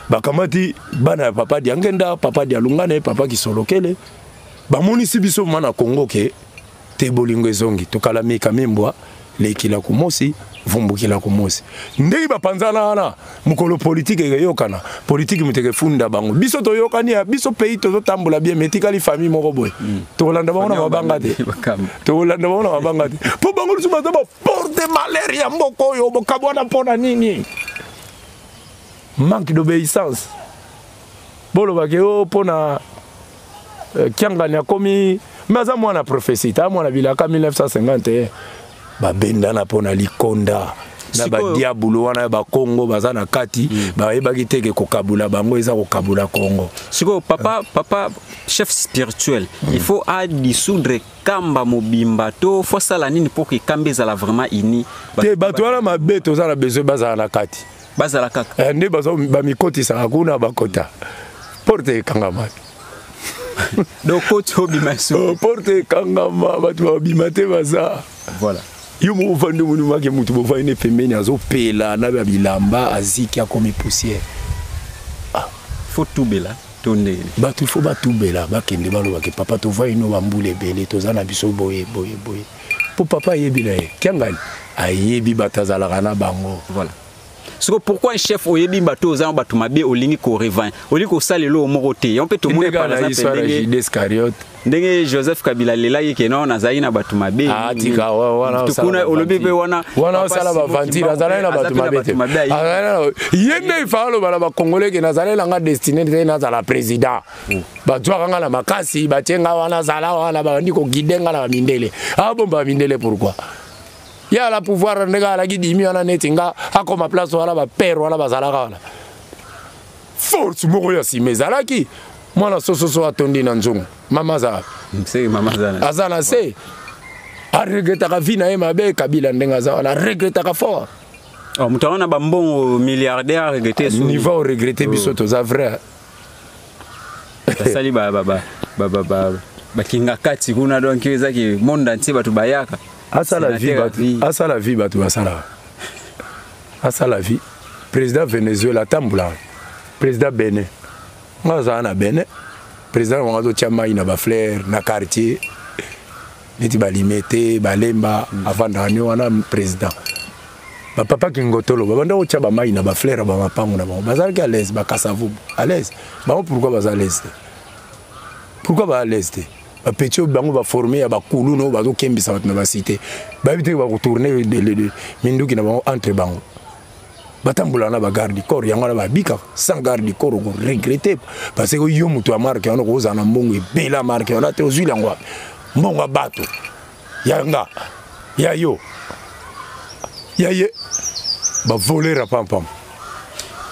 Bakamati bana ya papa Diangenda, papa Dialungane, papa Kisolokele. Bamonisi biso ma na Congo ke te bolingo ezongi. Tokalamika mimbwa lekila kumosi vumbukila kumosi. Ndenge bapanzana wana, mokolo politike ekeyokana, politike moto ekefunda bango. Biso toyokani ya biso, pays tozotambola bien, mais etikali famille moko boye. Tokolanda bango na mabanga te, tokolanda bango na mabanga te, mpo bango lisusu baza baporte malheur ya mboka oyo. Bokabwana mpo na nini? Manque d'obéissance. Bolobaki o mpo na Kiangani akomi, mais aza mwana prophétie ta mwana bilaka 1951. Babendana mpo na likonda. Na badiabulu wana ya bakongo baza na kati, bayebaki te ke kokabula bango eza kokabula Kongo. Sikoyo papa, papa chef spirituel, il faut adissoudre Kamba mobimba to faut asala nini mpo ke Kamba ezala vraiment uni? Te, bato wana mabe, toza na besoin bazala na kati. Bazala kaka. Eh, nde bamikotisaka kuna, bakota, porte ekangama. Donc koti obima so. Oh, porte ekangama, bato babima te, baza. Voilà. Yo moko ovandi, omoni make motu bovandi ne pembeni, azopela na babilamba, aziki, akomi poussière. Ah. Faut tubela to ndenge? Bato ifo batubela, bakende, balobake: "Papa, tovai no bambula ebele, toza na biso boye boye boye." Mpo papa ayebi na ye, Kiangani ayebi bato azalaka na bango. Voilà. Siko pourquoi un chef oyebi bato oza bato mabe, olingi korevan, olingi kosala eloko moko te? Yango mpe tomoni par exemple ndenge Iscariote, ndenge Joseph Kabila alelaki ke non, nazalaki na bato mabe. Ah, tika wana. Kuna olobi mpe wana. Wana osala baventure, azalaki na bato mabe te. Ye nde ifa aloba na bakongole ke nazalaki nanga destiné te nazala président. Bazwaka nga na makasi, batie nga wana, zala wana, babandi koguider nga na bamindele, abomba bamindele. Pourquoi ye ala pouvoir ndenge alaki dimi wana neti nga akoma place wana? Bapere wana bazalaka wana, force moko ya nsima ezalaki. Mwana sososo atondi na nzungu, mama aza aza na se, aregretaka vie na ye mabe. Kabila ndenge aza wana, aregretaka fort. Oh, moto wana bambongo, milliardaire, aregrete. Niveau oregrete, biso toza vrai. Basali bakinga kati kuna, donc ezaki monde entier bato bayaka. Asala vie, bato asala vie, bato basalaka, asala vie. Président Venezuela atambolaka, président Benin, nga azala na Benin, président wango azotia mai na bafleur na quartier neti balime te, balemba. Avandaka ne wana président, bapapa Kingotolo babanda kotya bamai na bafleur ya bamapango na bango, bazalaki à l'aise. Bakasavubu à l'aise bango. Pourquoi baza à l'aise te? Pourquoi ba à l'aise te? Bapeti oyo bango baforme ya bakulu no bazokembisa bato na basite, bayebi te bakotourne minduki na bango entre bango, batambola na bagarde du corps. Yango wana babikaka. Sans garde du corps, okoregrete, parce que yo moto ya marke wana, okozala na mbongo ebele ya marke wana te. Ozwili yango wapi? Mbongo ya bato, ya nga, ya yo, ya ye, bavolera pampam.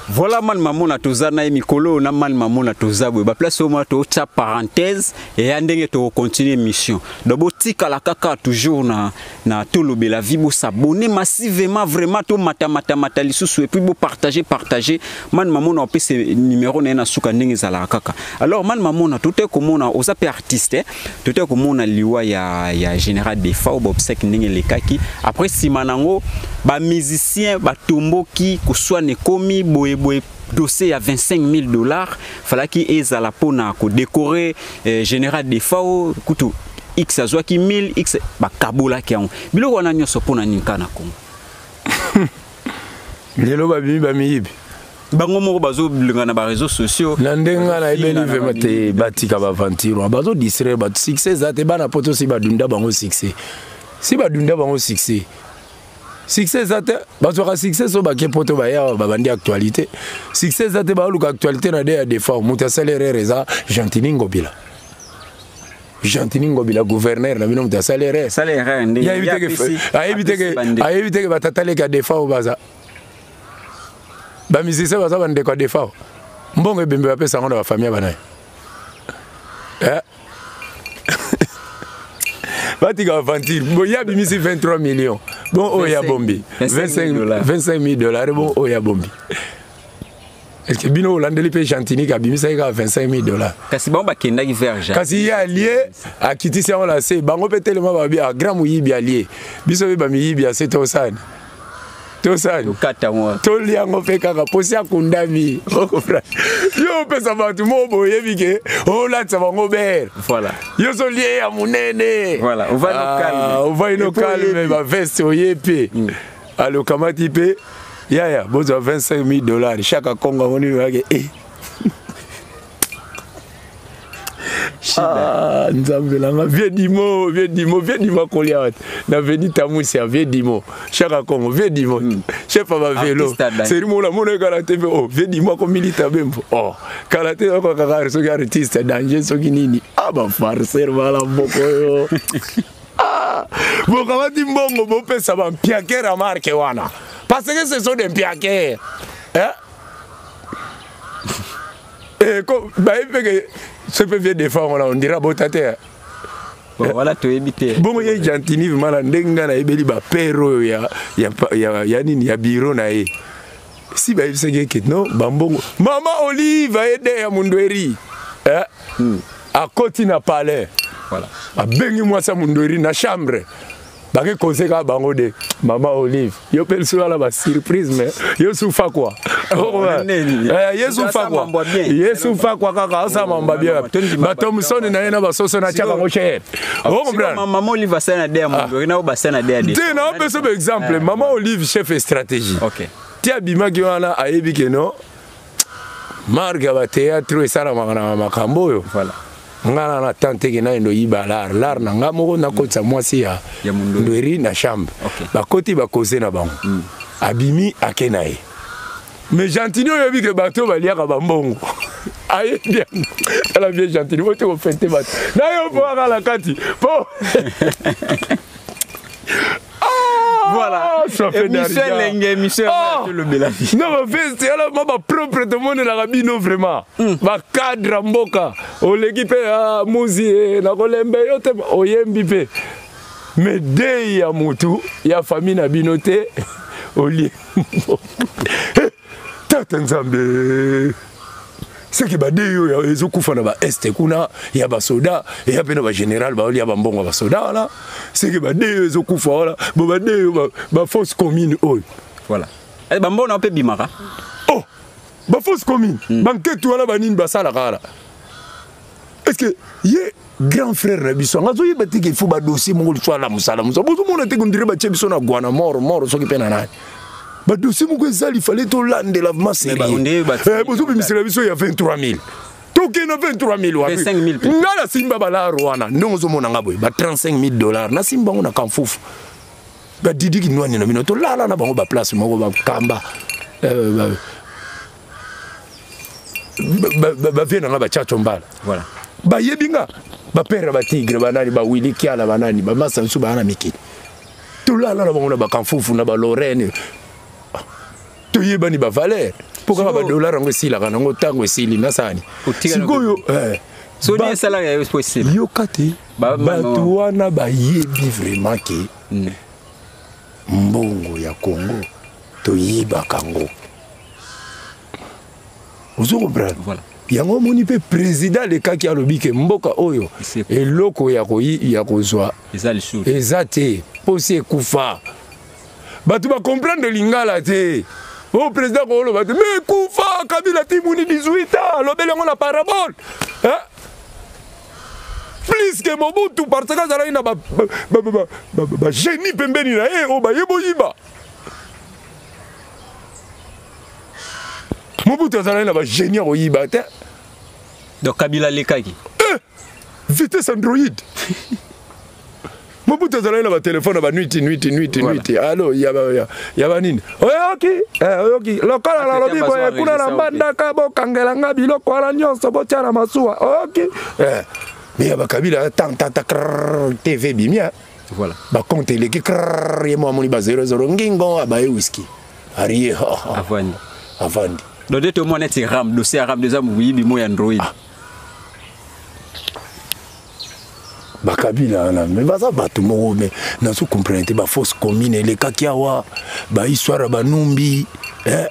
Voilà, Man Mamona, toza na ye mikolo na Man Mamona. Toza boye baplace oyo mona, totya parenthèse eya ndenge tokocontinue mission. Donc botikala kaka toujours na Tolobela Vie, bosabonner massivement, vraiment tomatamatamata lisusu, et puis bopartage, partage. Man Mamona opesa numéro na ye na suka ndenge ezalaka kaka. Alors Man Mamona, tote komona oza mpe artiste, tote komona liwa ya général Defao, baobsèques ndenge elekaki. Après nsima nango bamusicien batomboki, koswana ekomi boyeboye. Dossier ya 25 000 $ falaki ezala mpona kodécorer général Defao. Kutu x azwaki 1000 x, bakabolaki yango. Biloko wana nyonso mpona nini kaka na Congo? Lelo babimi bamiyibi. Bango moko bazolinga na baréseaux sociaux. Na ndenge nga nayebeli vraiment te, batika baventure wana, bazodistraire bato. Succès eza te. Bana poto si badunda bango succès, si badunda bango succès, succès eza te. Bazwaka succès so bake poto, baya babandi actualité. Succès eza te, baoluka actualité na de ya Defao. Moto asali erreur eza Gentini Ngobila. Gentini Ngobila, gouverneur na bino, moto asali erreur. Ayebi teke batata leki ya Defao baza bamusicien, baza bandeko ya Defao. Mbongo ebembe bapesa yango na bafamille banaye. Eh? Batika aventure. Bon, ya bimisi 23 millions, bon oyo ya bombi 25 000 $, bon oyo ya bombi. Est-ce que bino olandeli mpe Gentini abimisaki kaka 25 000 $? Kasi bango bakendaki vers Kasi ye alie, akitisi yango na se. Bango mpe telema, babi a grand moyibi alie biso mpe bamiyibi ya se. Tosani, tosani, tolia yango mpe kaka posi akundami. Yo opesa bato mo boyebi ke olatisa bango bere. Yo solie ya monene, ovai no calme, baveste oye mpe alokamati mpe yaya bozwa 25 000 $. Chaque Congo amoni oyake e. Ah, Nzambe nanga, vieux Dimo, vieux Dimo, vieux Dimo akolia wapi na veni Tamusia? Vieux Dimo, Chaka Congo, vieux Dimo, chef ya bavelo seri mona mona kala te mpe. Oh, vieux Dimo akomilita bembo. Oh, kala te oko kaka soki artiste danger soki nini. Ah, bafarceur bala mboko oyo. Ah, bokamati mbongo, bopesa bampiakere ya marke wana parce Parce que ce sont des mpiakers, hein? Eh, bayebi mpe ke soki mpe vie defend wana on dira bota te. Bon, voilà, toyebi te. Bongo ye Gentini vraiment na ndenge ngai nayebeli bapere oyo ya, ya, ya, ya nini ya biro na ye, si bayebisaki eke no bambongo mama Olive ayede ya Mundweri, eh? Akoti na palais. Voilà. Abengi mwasi ya Mundweri na chambre, bake koze kaka bango de mama Olive, yo mpe lisusu wana basurprise, mais yo sufa kwa. Ye sufa kwa, ye sufa kwa kaka asala mamba bien, batomsoni na ye na basoso na tiaka yango cher. Ocomprendre? Mama Olive asala na de ya Mundweri na oyo basala na de ya te. Na opesa ba exemple, mama Olive, chef stratégie. Ti abimaki wana, ayebi ke no marque ya batéâtre oyo esalamaka na makambo oyo. Nga na na tante ke naye ndoyiba lar lar na nga moko, nakotisa mwasi ya Ndweri na chambre. Bakoti, bakoze na bango, abimi, ake na ye. Mais Gentini oyebi ke bato oyo baliaka bambongo, ayebi yango. Tala bien, Gentini boti kofete bato na yo mpo aka na kati mpo. Voilà, émission elenge, émission tolobela. Non, baveste ala ma bapropre, tomonelaka bino vraiment bacadre ya mboka. Oleki mpe muzi nakolembe yo te, oyembi mpe, mais dei ya mutu ya famille na bino te, olie. Tata Nzambe, seke badei oyo ezokufa na baeste kuna ya basoda, eya mpe na bagénéral baolia bambongo ya basoda wana. Seke badei oyo ezokufa wana bo badei oyo bafosse commune oyo. Voilà, bambongo na mpe bimaka. Oh, bafosse commune, banketu wana banini basalaka wana. Est ce que ye grand frère na biso anga azoyeba te ke il faut badossier moko liso ala mosala mosala? Bozomona te kondire batie biso na gwana moro moro, soki mpe na nani, badossier moko ezali, fallait tolandela vraiment sérieux. Bozobimisela biso ya 23 000, tokende 23 000 wapi? Nga nasimba balaro wana ndenge ozomona nga boye, ba 35 000 $, nasimba yango na Kamfufu. Badidiki nwani na bino, tolala na bango baplace moko, bakamba bavie na nga, bachacho mbala bayebi nga, bapere ya batigre, banani, bawili kiala, banani, bamasa misu baya na mikili, tolala na bango na bakamfufu na balorene, toyebani bavaleur mpo kaka badollar yango esilaka nango. Ntango esili, nasani sikoyo? Yoka te, bato wana bayebi vraiment ke mbongo ya Congo toyibaka yango. Ozo comprendre? Yango omoni mpe président alekaki, alobi ke mboka oyo eloko ya kozwa eza te, mposi ekufa. Bato bacomprendre lingala te. Oyo président kooloba te, mais ekufa. Kabila timuni 18 ans, alobeli yango na parabole, hein? Plus que Mobutu, parce que azalaki na bagénie pembeni na ye oyo baye boyiba. Mobutu azalaki na bagénie ya koyiba te. Donc Kabila alekaki. Eh, vitesse android. Mobutu azalaki na batelefone na banuiti nuiti nuiti nuiti, alo ya banini, oyoki, oyoki lokola nalobi boye kuna na Mbandaka, bokangela nga biloko wana nyonso, botia na masuwa, oyoki. Mais ya bakabila, tantata TV bimia. Bacompte eleki, ye mo amoni ba 00 ngingo, abaye whisky, arie. Avandi. Avandi. Donc nde tomona neti RAM, dossier ya RAM eza moyibi mo ya android. Ah. Bakabila wana me baza bato moko, me nazo comprendre te. Bafosse commune elekaki awa, bahistoire ya banumbi, eh?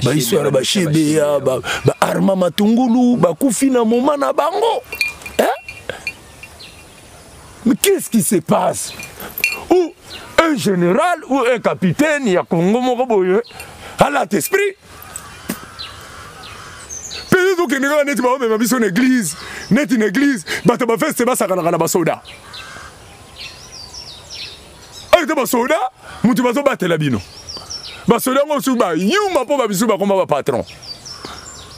Bahistoire ya bashebeya, baarma matungulu bakufi na moma na bango, eh? Mais qu'est-ce qui se passe ou un général ou un capitaine ya Congo moko boye alata esprit mpe tokende kaka neti baomema biso na église, neti na église bato baveste basakanaka na basoda oyo te. Basoda motu bazobatela bino, basoda yango mosusu bayuma mpo babisu bakoma bapatron.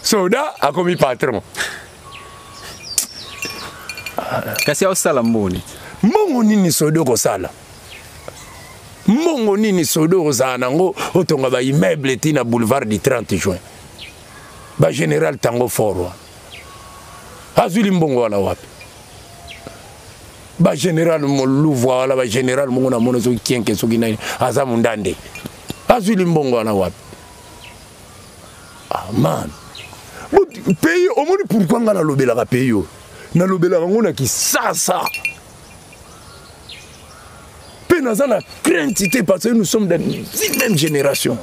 Soda akomi patron. Kasi aosala mbongo neti. Mbongo nini soda okosala? Mbongo nini soda okozala nango otonga baimmeuble ti na boulevard du 30 juin? Bagénéral Tango Fort wana azwili mbongo wana wapi? Bagénéral Moluvwa wana, bagénéral moko namona soki Kienke, soki nani, aza mundande. Azwi limbongo wana wapi? Ah man, pays omoni pourquoi nga nalobelaka pays oyo, nalobelaka yango na kisasa mpe naza na crainte te, parce que nous sommes dans une même génération.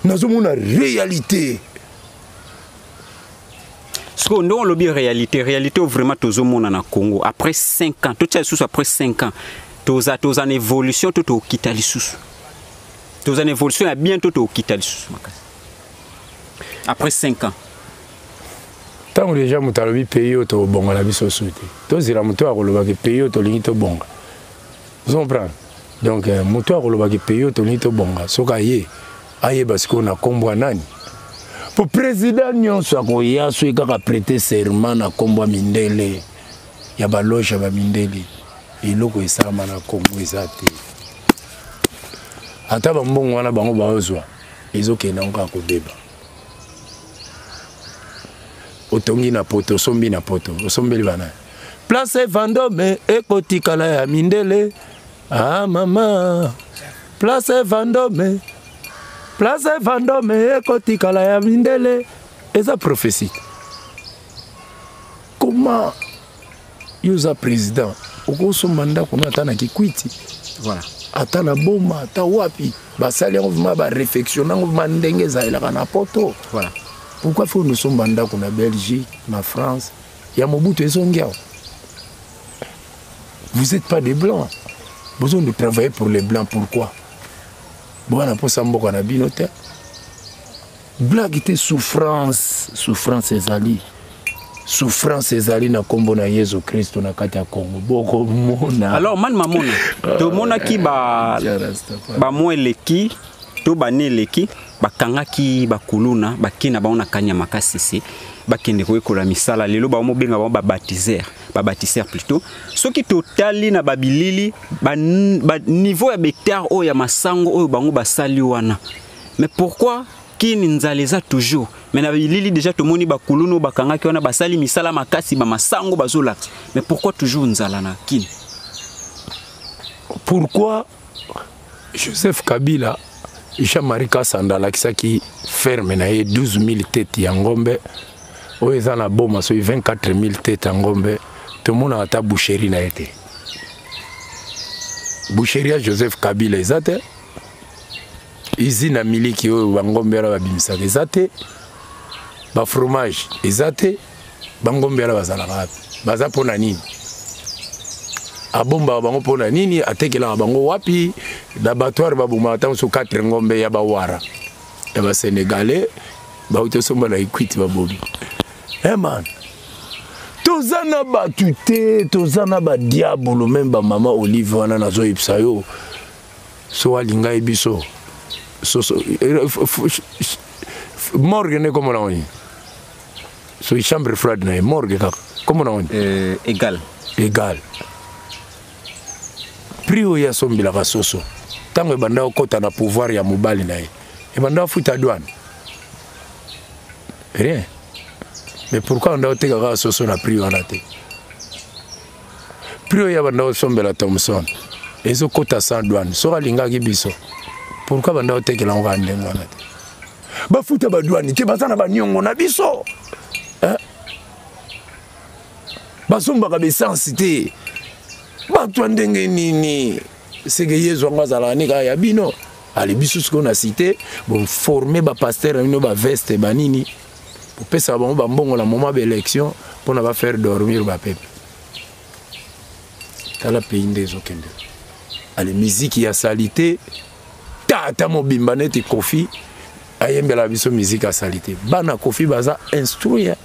Nazomona réalité. Sikoyo ndenge olobi réalité, réalité oyo vraiment tozomona na Congo après 5 ans, totia lisusu après 5 ans, toza na évolution to tokita lisusu? Toza na évolution ya bien to tokita lisusu makasi après 5 ans? Ntango deja moto alobi pays oyo tobonga na biso su te, tozela moto oyo akolobaki pays oyo tolingi tobonga. Ozo comprendre? Donc moto oyo akolobaki pays oyo tolingi tobonga, soki aye, ayeba sikoyo na nkombo ya nani, po président nyonso akoya soki kaka prêter serment na nkombo ya mindele, ya baloge ya bamindele. Eloko esalama na Congo eza te. Ata bambongo wana bango baozwa, ezokende yango kaka kobeba. Otongi na poto, osombi na poto, osombeli bana place Vendome ekotikala ya mindele. Ah mama, place Vendome, place Vendome ekotikala ya mindele. Eza prophétie. Comment yo oza président, okosomba ndako no ata na Kikwiti, ata na Boma, ata wapi, basali yango vraiment, baréflexion yango vraiment ndenge ezalelaka na poto? Pourquoi faut nosomba ndako na Belgique, na France ya Mobutu ezongi awa? Vous êtes pas des blancs, besoin de travailler pour les blancs. Pourquoi bwana mposa mboka na bino te? Blague te, souffrance, souffrance ezali, souffrance ezali na nkombo na Yesu Kristo na kati ya Congo, bokomona. Alors man mamona, tomonaki ba bamwa eleki to bane eleki, bakangaki bakuluna, bake na bango na Kanyama Kasese, bakende koyekola misala. Lelo bamobenga bango babaptiseur, babaptiseur plutôt. Soki totali na babilili, ba niveau ya hectare oyo ya masango oyo bango basali wana, mais pourquoi kini nzala eza toujours? Mais na bilili déjà tomoni bakuluna oyo bakangaki wana basali misala makasi, bamasango bazolakisa, mais pourquoi toujours nzala na kini? Pourquoi Joseph Kabila, Jean-Marie Kasanda alakisaki ferme na ye 12 000 tete ya ngombe oyo eza na Boma, soki 24 000 tete ya ngombe, tomonaka ata boucherie na ye te? Boucherie ya Joseph Kabila eza te, usine ya miliki oyo bangombe wana babimisaka eza te, bafromage eza te. Bangombe wana bazalaka wapi? Baza mpo na nini? Abombaka bango mpo na nini? Atekelaka bango wapi? Na batoire babomaka ntango so 4 ngombe ya bawara ya basénégalais bauti osomba na Equity, babomi. Hey man, toza na bato te, toza na badiabolo. Même bamama Olive wana, nazoyebisa yo, so alinga ye biso soso morgue nde komona ngo nini? Soki chambre froide na ye morgue kaka, komona ngo nini? Égal. Égal. Prix oyo asombelaka soso, ntango ebanda kokɔta na pouvoir ya mobali na ye, ebanda kofuta douane? Rien. Mais pourquoi onda oteka kaka soso na prix wana te? Prix oyo banda kosombela Thomson ezokɔta sans douane. Soki alingaki biso, pourquoi banda kotekela yango kaka ndenge wana te? Bafuta badouane te, baza na baniongo na biso, hein? Basombaka baessence te. Bato ya ndenge nini? Seke Yezu yango azalaka ne kaka ya bino. Ale biso sikoyo na cité, boforme bapasteur na bino, baveste banini, bopesaka bango bambongo na moment baélection mpona bafaire dormir bapeuple. Tala pays nde ezokende. Ale miziki ya saleté, tata mobimba neti Kofi ayembela biso miziki ya saleté. Bana Kofi baza instruit,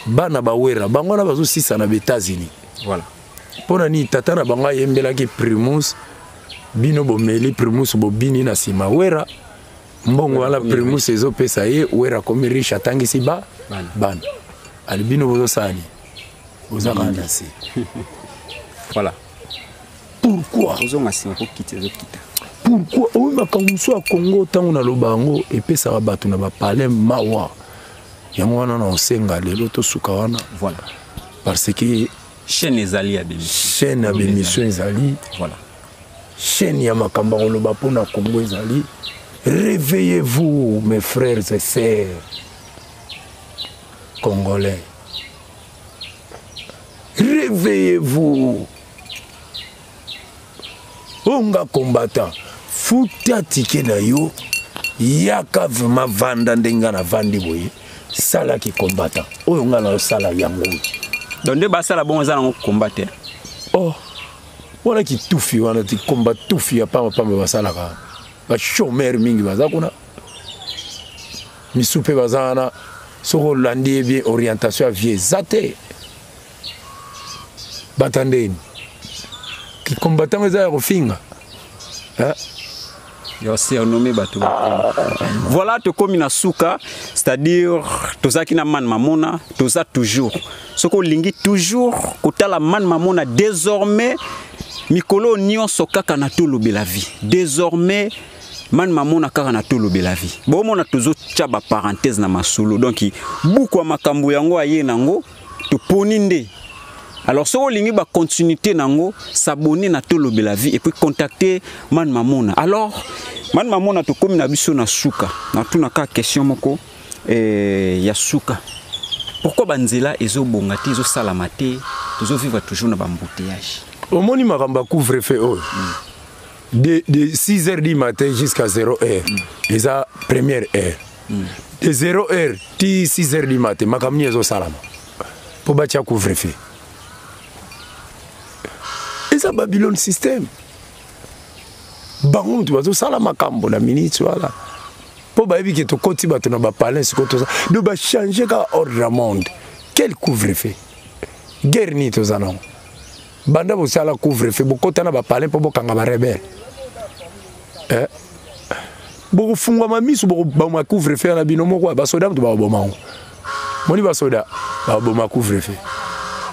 bana bawera bango wana bazosisa na baÉtats-Unis. Mpo na nini? Tata na bango ayembelaki Primus, bino bomeli Primus, bobini na nsima Wera. Mbongo wana Primus ezopesa ye, Wera akomi riche, atangisi ba bana. Ali bino bozosala nini? Boza kaka na se. Pourquoi? Ozonga nsima, kokita, ezokita. Pourquoi? Oyo makambo mosusu ya Congo, ntango naloba yango, epesaka bato na bapalais mawa. Yango wana na osenga lelo tosuka wana. Parce que chaîne ezali ya bémission. Chaîne ya bémission ezali. Chaîne ya makambo ya koloba mpo na Congo ezali réveillez-vous mes frères et sœurs congolais. Réveillez-vous. Onga combattant, futa ticket na yo, yaka vraiment vanda ndenge nga navandi boye, sala ki combattant. Oyo nga nasala yango. Donc nde basala bongo eza nango combat te. Oh. Wana kitufi wana ti combat tufi ya pamba pamba basalaka. Ba chômeur mingi baza kuna. Misu pe baza wana soki olandi ye bien orientation ya vie eza te. Bata ndeni. Ki combattant eza ya kofinga. Hein? Yo surnommé bato. Voilà tokomi na suka, c'est-à-dire tozalaki na Man Mamona, toza toujours. Soki olingi toujours kotala Man Mamona désormais mikolo nyonso kaka na tolobela vie. Désormais Man Mamona kaka na tolobela vie. Bomona tozotia ba parenthèse na masolo. Donc buku ya makambo yango aye nango toponi nde. Alors soki olingi ba continuité nango, s'abonner na tolobela vie et puis contacter Man Mamona. Alors Man Mamona tokomi na biso na suka. Na tuna ka question moko ya suka. Pourquoi banzela ezobonga te, ezosalama te, tozovivre toujours na ba embouteillage? Omoni makambo ya couvre-feu oyo. De 6 heures du matin jusqu'à 0 heure. Eza première heure. De 0 heure ti 6 heures du matin, makambo nini ezosalama? Po batia couvre-feu. Eza Babylone système. Bango mutu bazosala makambo na minute wana. Po bayebi ke tokoti bato na ba palais sikoyo toza. Donc ba changer kaka ordre ya monde. Quel couvre-feu? Guerre nini toza nango? Banda bosala couvre-feu, bokota na ba palais po bokanga ba rebelle. Eh? Bokofungwama miso, bokoboma couvre-feu na bino moko, basoda mutu bakoboma yango. Moni basoda bakoboma couvre-feu.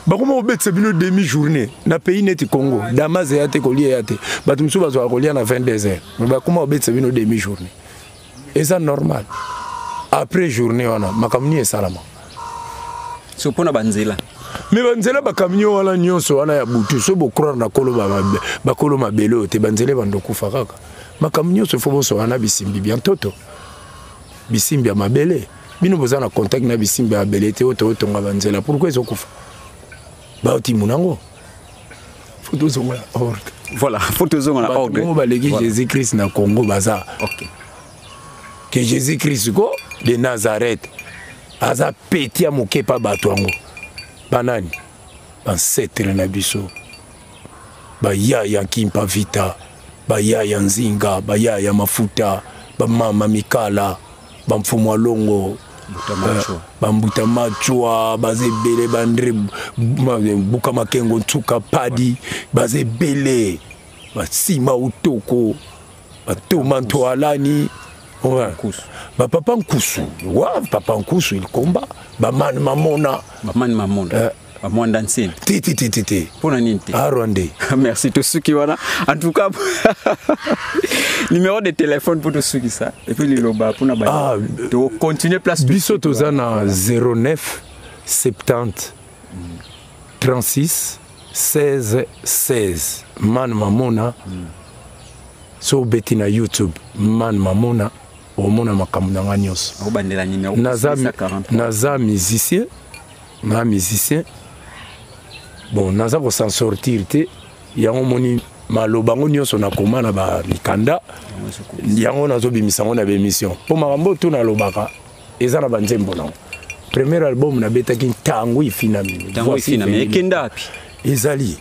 Bakoma kobetisa bino demi-journée na pays neti Congo, Damas ya te kolia ya te. Bato mosusu bazwaka kolia na 22 heures, mais bakoma kobetisa bino demi-journée. Eza normal. Après journée wana, makambo nini esalama? So mpona banzela. Mais banzela ba camion wana nyonso wana ya butu, so bo croire na kolo ba mabe, ba kolo mabele oyo te, banzela ebanda kokufa kaka. Makambo nyonso faut bosola na bisimbi bia ntoto. Bisimbi ya mabele. Bino boza na contact na bisimbi ya mabele te, oyo totonga banzela. Pourquoi ezokufa? Baoti munango. Faut tozonga na ordre. Voilà, faut tozonga na ordre. Bato baleki voilà. Jésus-Christ na Congo baza. OK. Que Jésus-Christ ko de Nazareth aza petit ya moke pa bato yango. Banani? Ancêtre na biso. Ba ya ya Kimpa Vita, ba ya ya Nzinga, ba ya ya Mafuta, ba mama Mikala, ba Mfumu Alongo, ba Mbuta Machwa, baza ebele, ba André Buka Makengo Ntsuka Padi, baza ebele, ba Sima Utoko, ba Toma Ntoalani, ouais. Ba Papa Nkusu, ouais, Papa Nkusu il combat, ba Man Mamona, ba Man Mamona. Ba Mwanda Nsemi. Ti, ti, ti, ti, ti. Pona nini te? Ah, Rwandais. Merci, tosuki wana. En tout cas, numéro de téléphone pour tosuki ça. Et puis liloba pona ba. Ah, to continuer place biso toza na 09 70 36 16 16. Man Mamona. So beti na YouTube Man Mamona omona makambo na nga nyonso. Obandela numéro Naza 643. naza musicien. Na musicien. Bon, naza ko s'en sortir te. Yango moni maloba ngo nyonso na koma na ba mikanda. Yango nazo bimisa ngo na ba émission. Po makambo tout na lobaka eza na ba nzembo nango. Premier album na betaki ntango ifina mimi. Ntango Voici ifina mimi. Veni. Ekenda wapi? Ezali.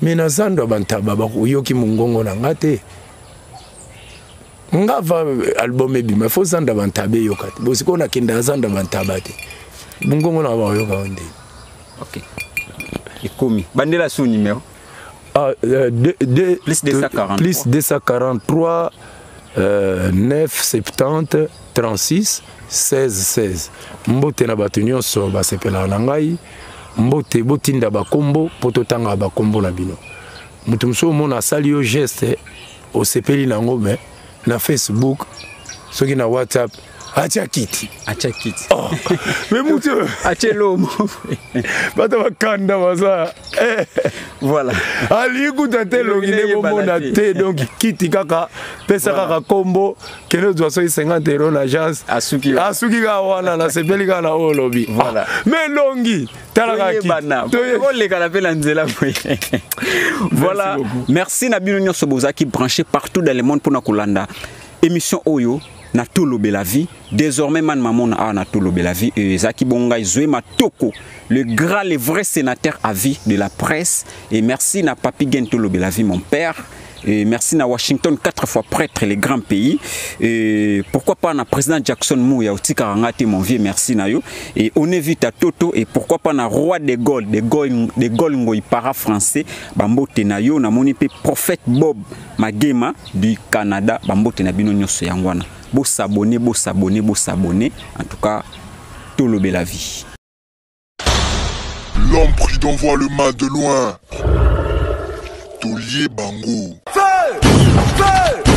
Mais na zando ya bantaba bakoyoki mongongo na nga te. Nga va album ebima, faut zando ya bantaba eyoka te. Bo sikoyo nakenda zando ya bantaba te. Mongongo na bakoyoka ngo nde. Ok. Ekomi. Bandela sous numéro. Ah, deux, deux, Plus 243. Plus 243, 9, 70, 36, 16, 16. Mbote na bato nyonso basepelaka na ngai. Mbote botinda bakombo po totanga bakombo na bino. Moto mosusu omona asali yo geste, osepeli nango, mais na Facebook, soki na WhatsApp, Atia kiti. Atia kiti. Oh. Mais mutu atie lomo. Bato bakanda baza. Eh. Voilà. Alingi kuta te elongi nde bomona te donc kiti kaka pesa kaka kombo kende ozwa soki 50 euro na agence asuki asuki kaka wana nasepeli kaka na oyo olobi. Voilà. Ah, mais elongi tala kaka kiti. Olekana mpe na nzela boye. Voilà. Merci na bino nyonso bozalaki branché partout dans le monde mpona kolanda émission oyo na Tolobela Vie. Désormais man mamona awa na Tolobela Vie ezalaki bongo ngai Zoé Matoko, le grand, le vrai sénateur à vie de la presse. Et merci na Papi Gen Tolobela Vie, mon père. Et merci na Washington, 4 fois prêtre, les grands pays. Et pourquoi pas na président Jackson Mouya, Otika Rangate, mon vieux, merci na yo. Et on évite à Toto, et pourquoi pas na roi de Gaulle, de Gaulle, de Gaulle Ngoy, para français, Bambote na yo, na moni pe prophète Bob Magema du Canada, Bambote na bino nyonso yangwana. Bo s'abonner, bo s'abonner, bo s'abonner. En tout cas, Tolobela Vie. L'homme prudent voit le mal de loin. Tolier Bango. Feu! Feu!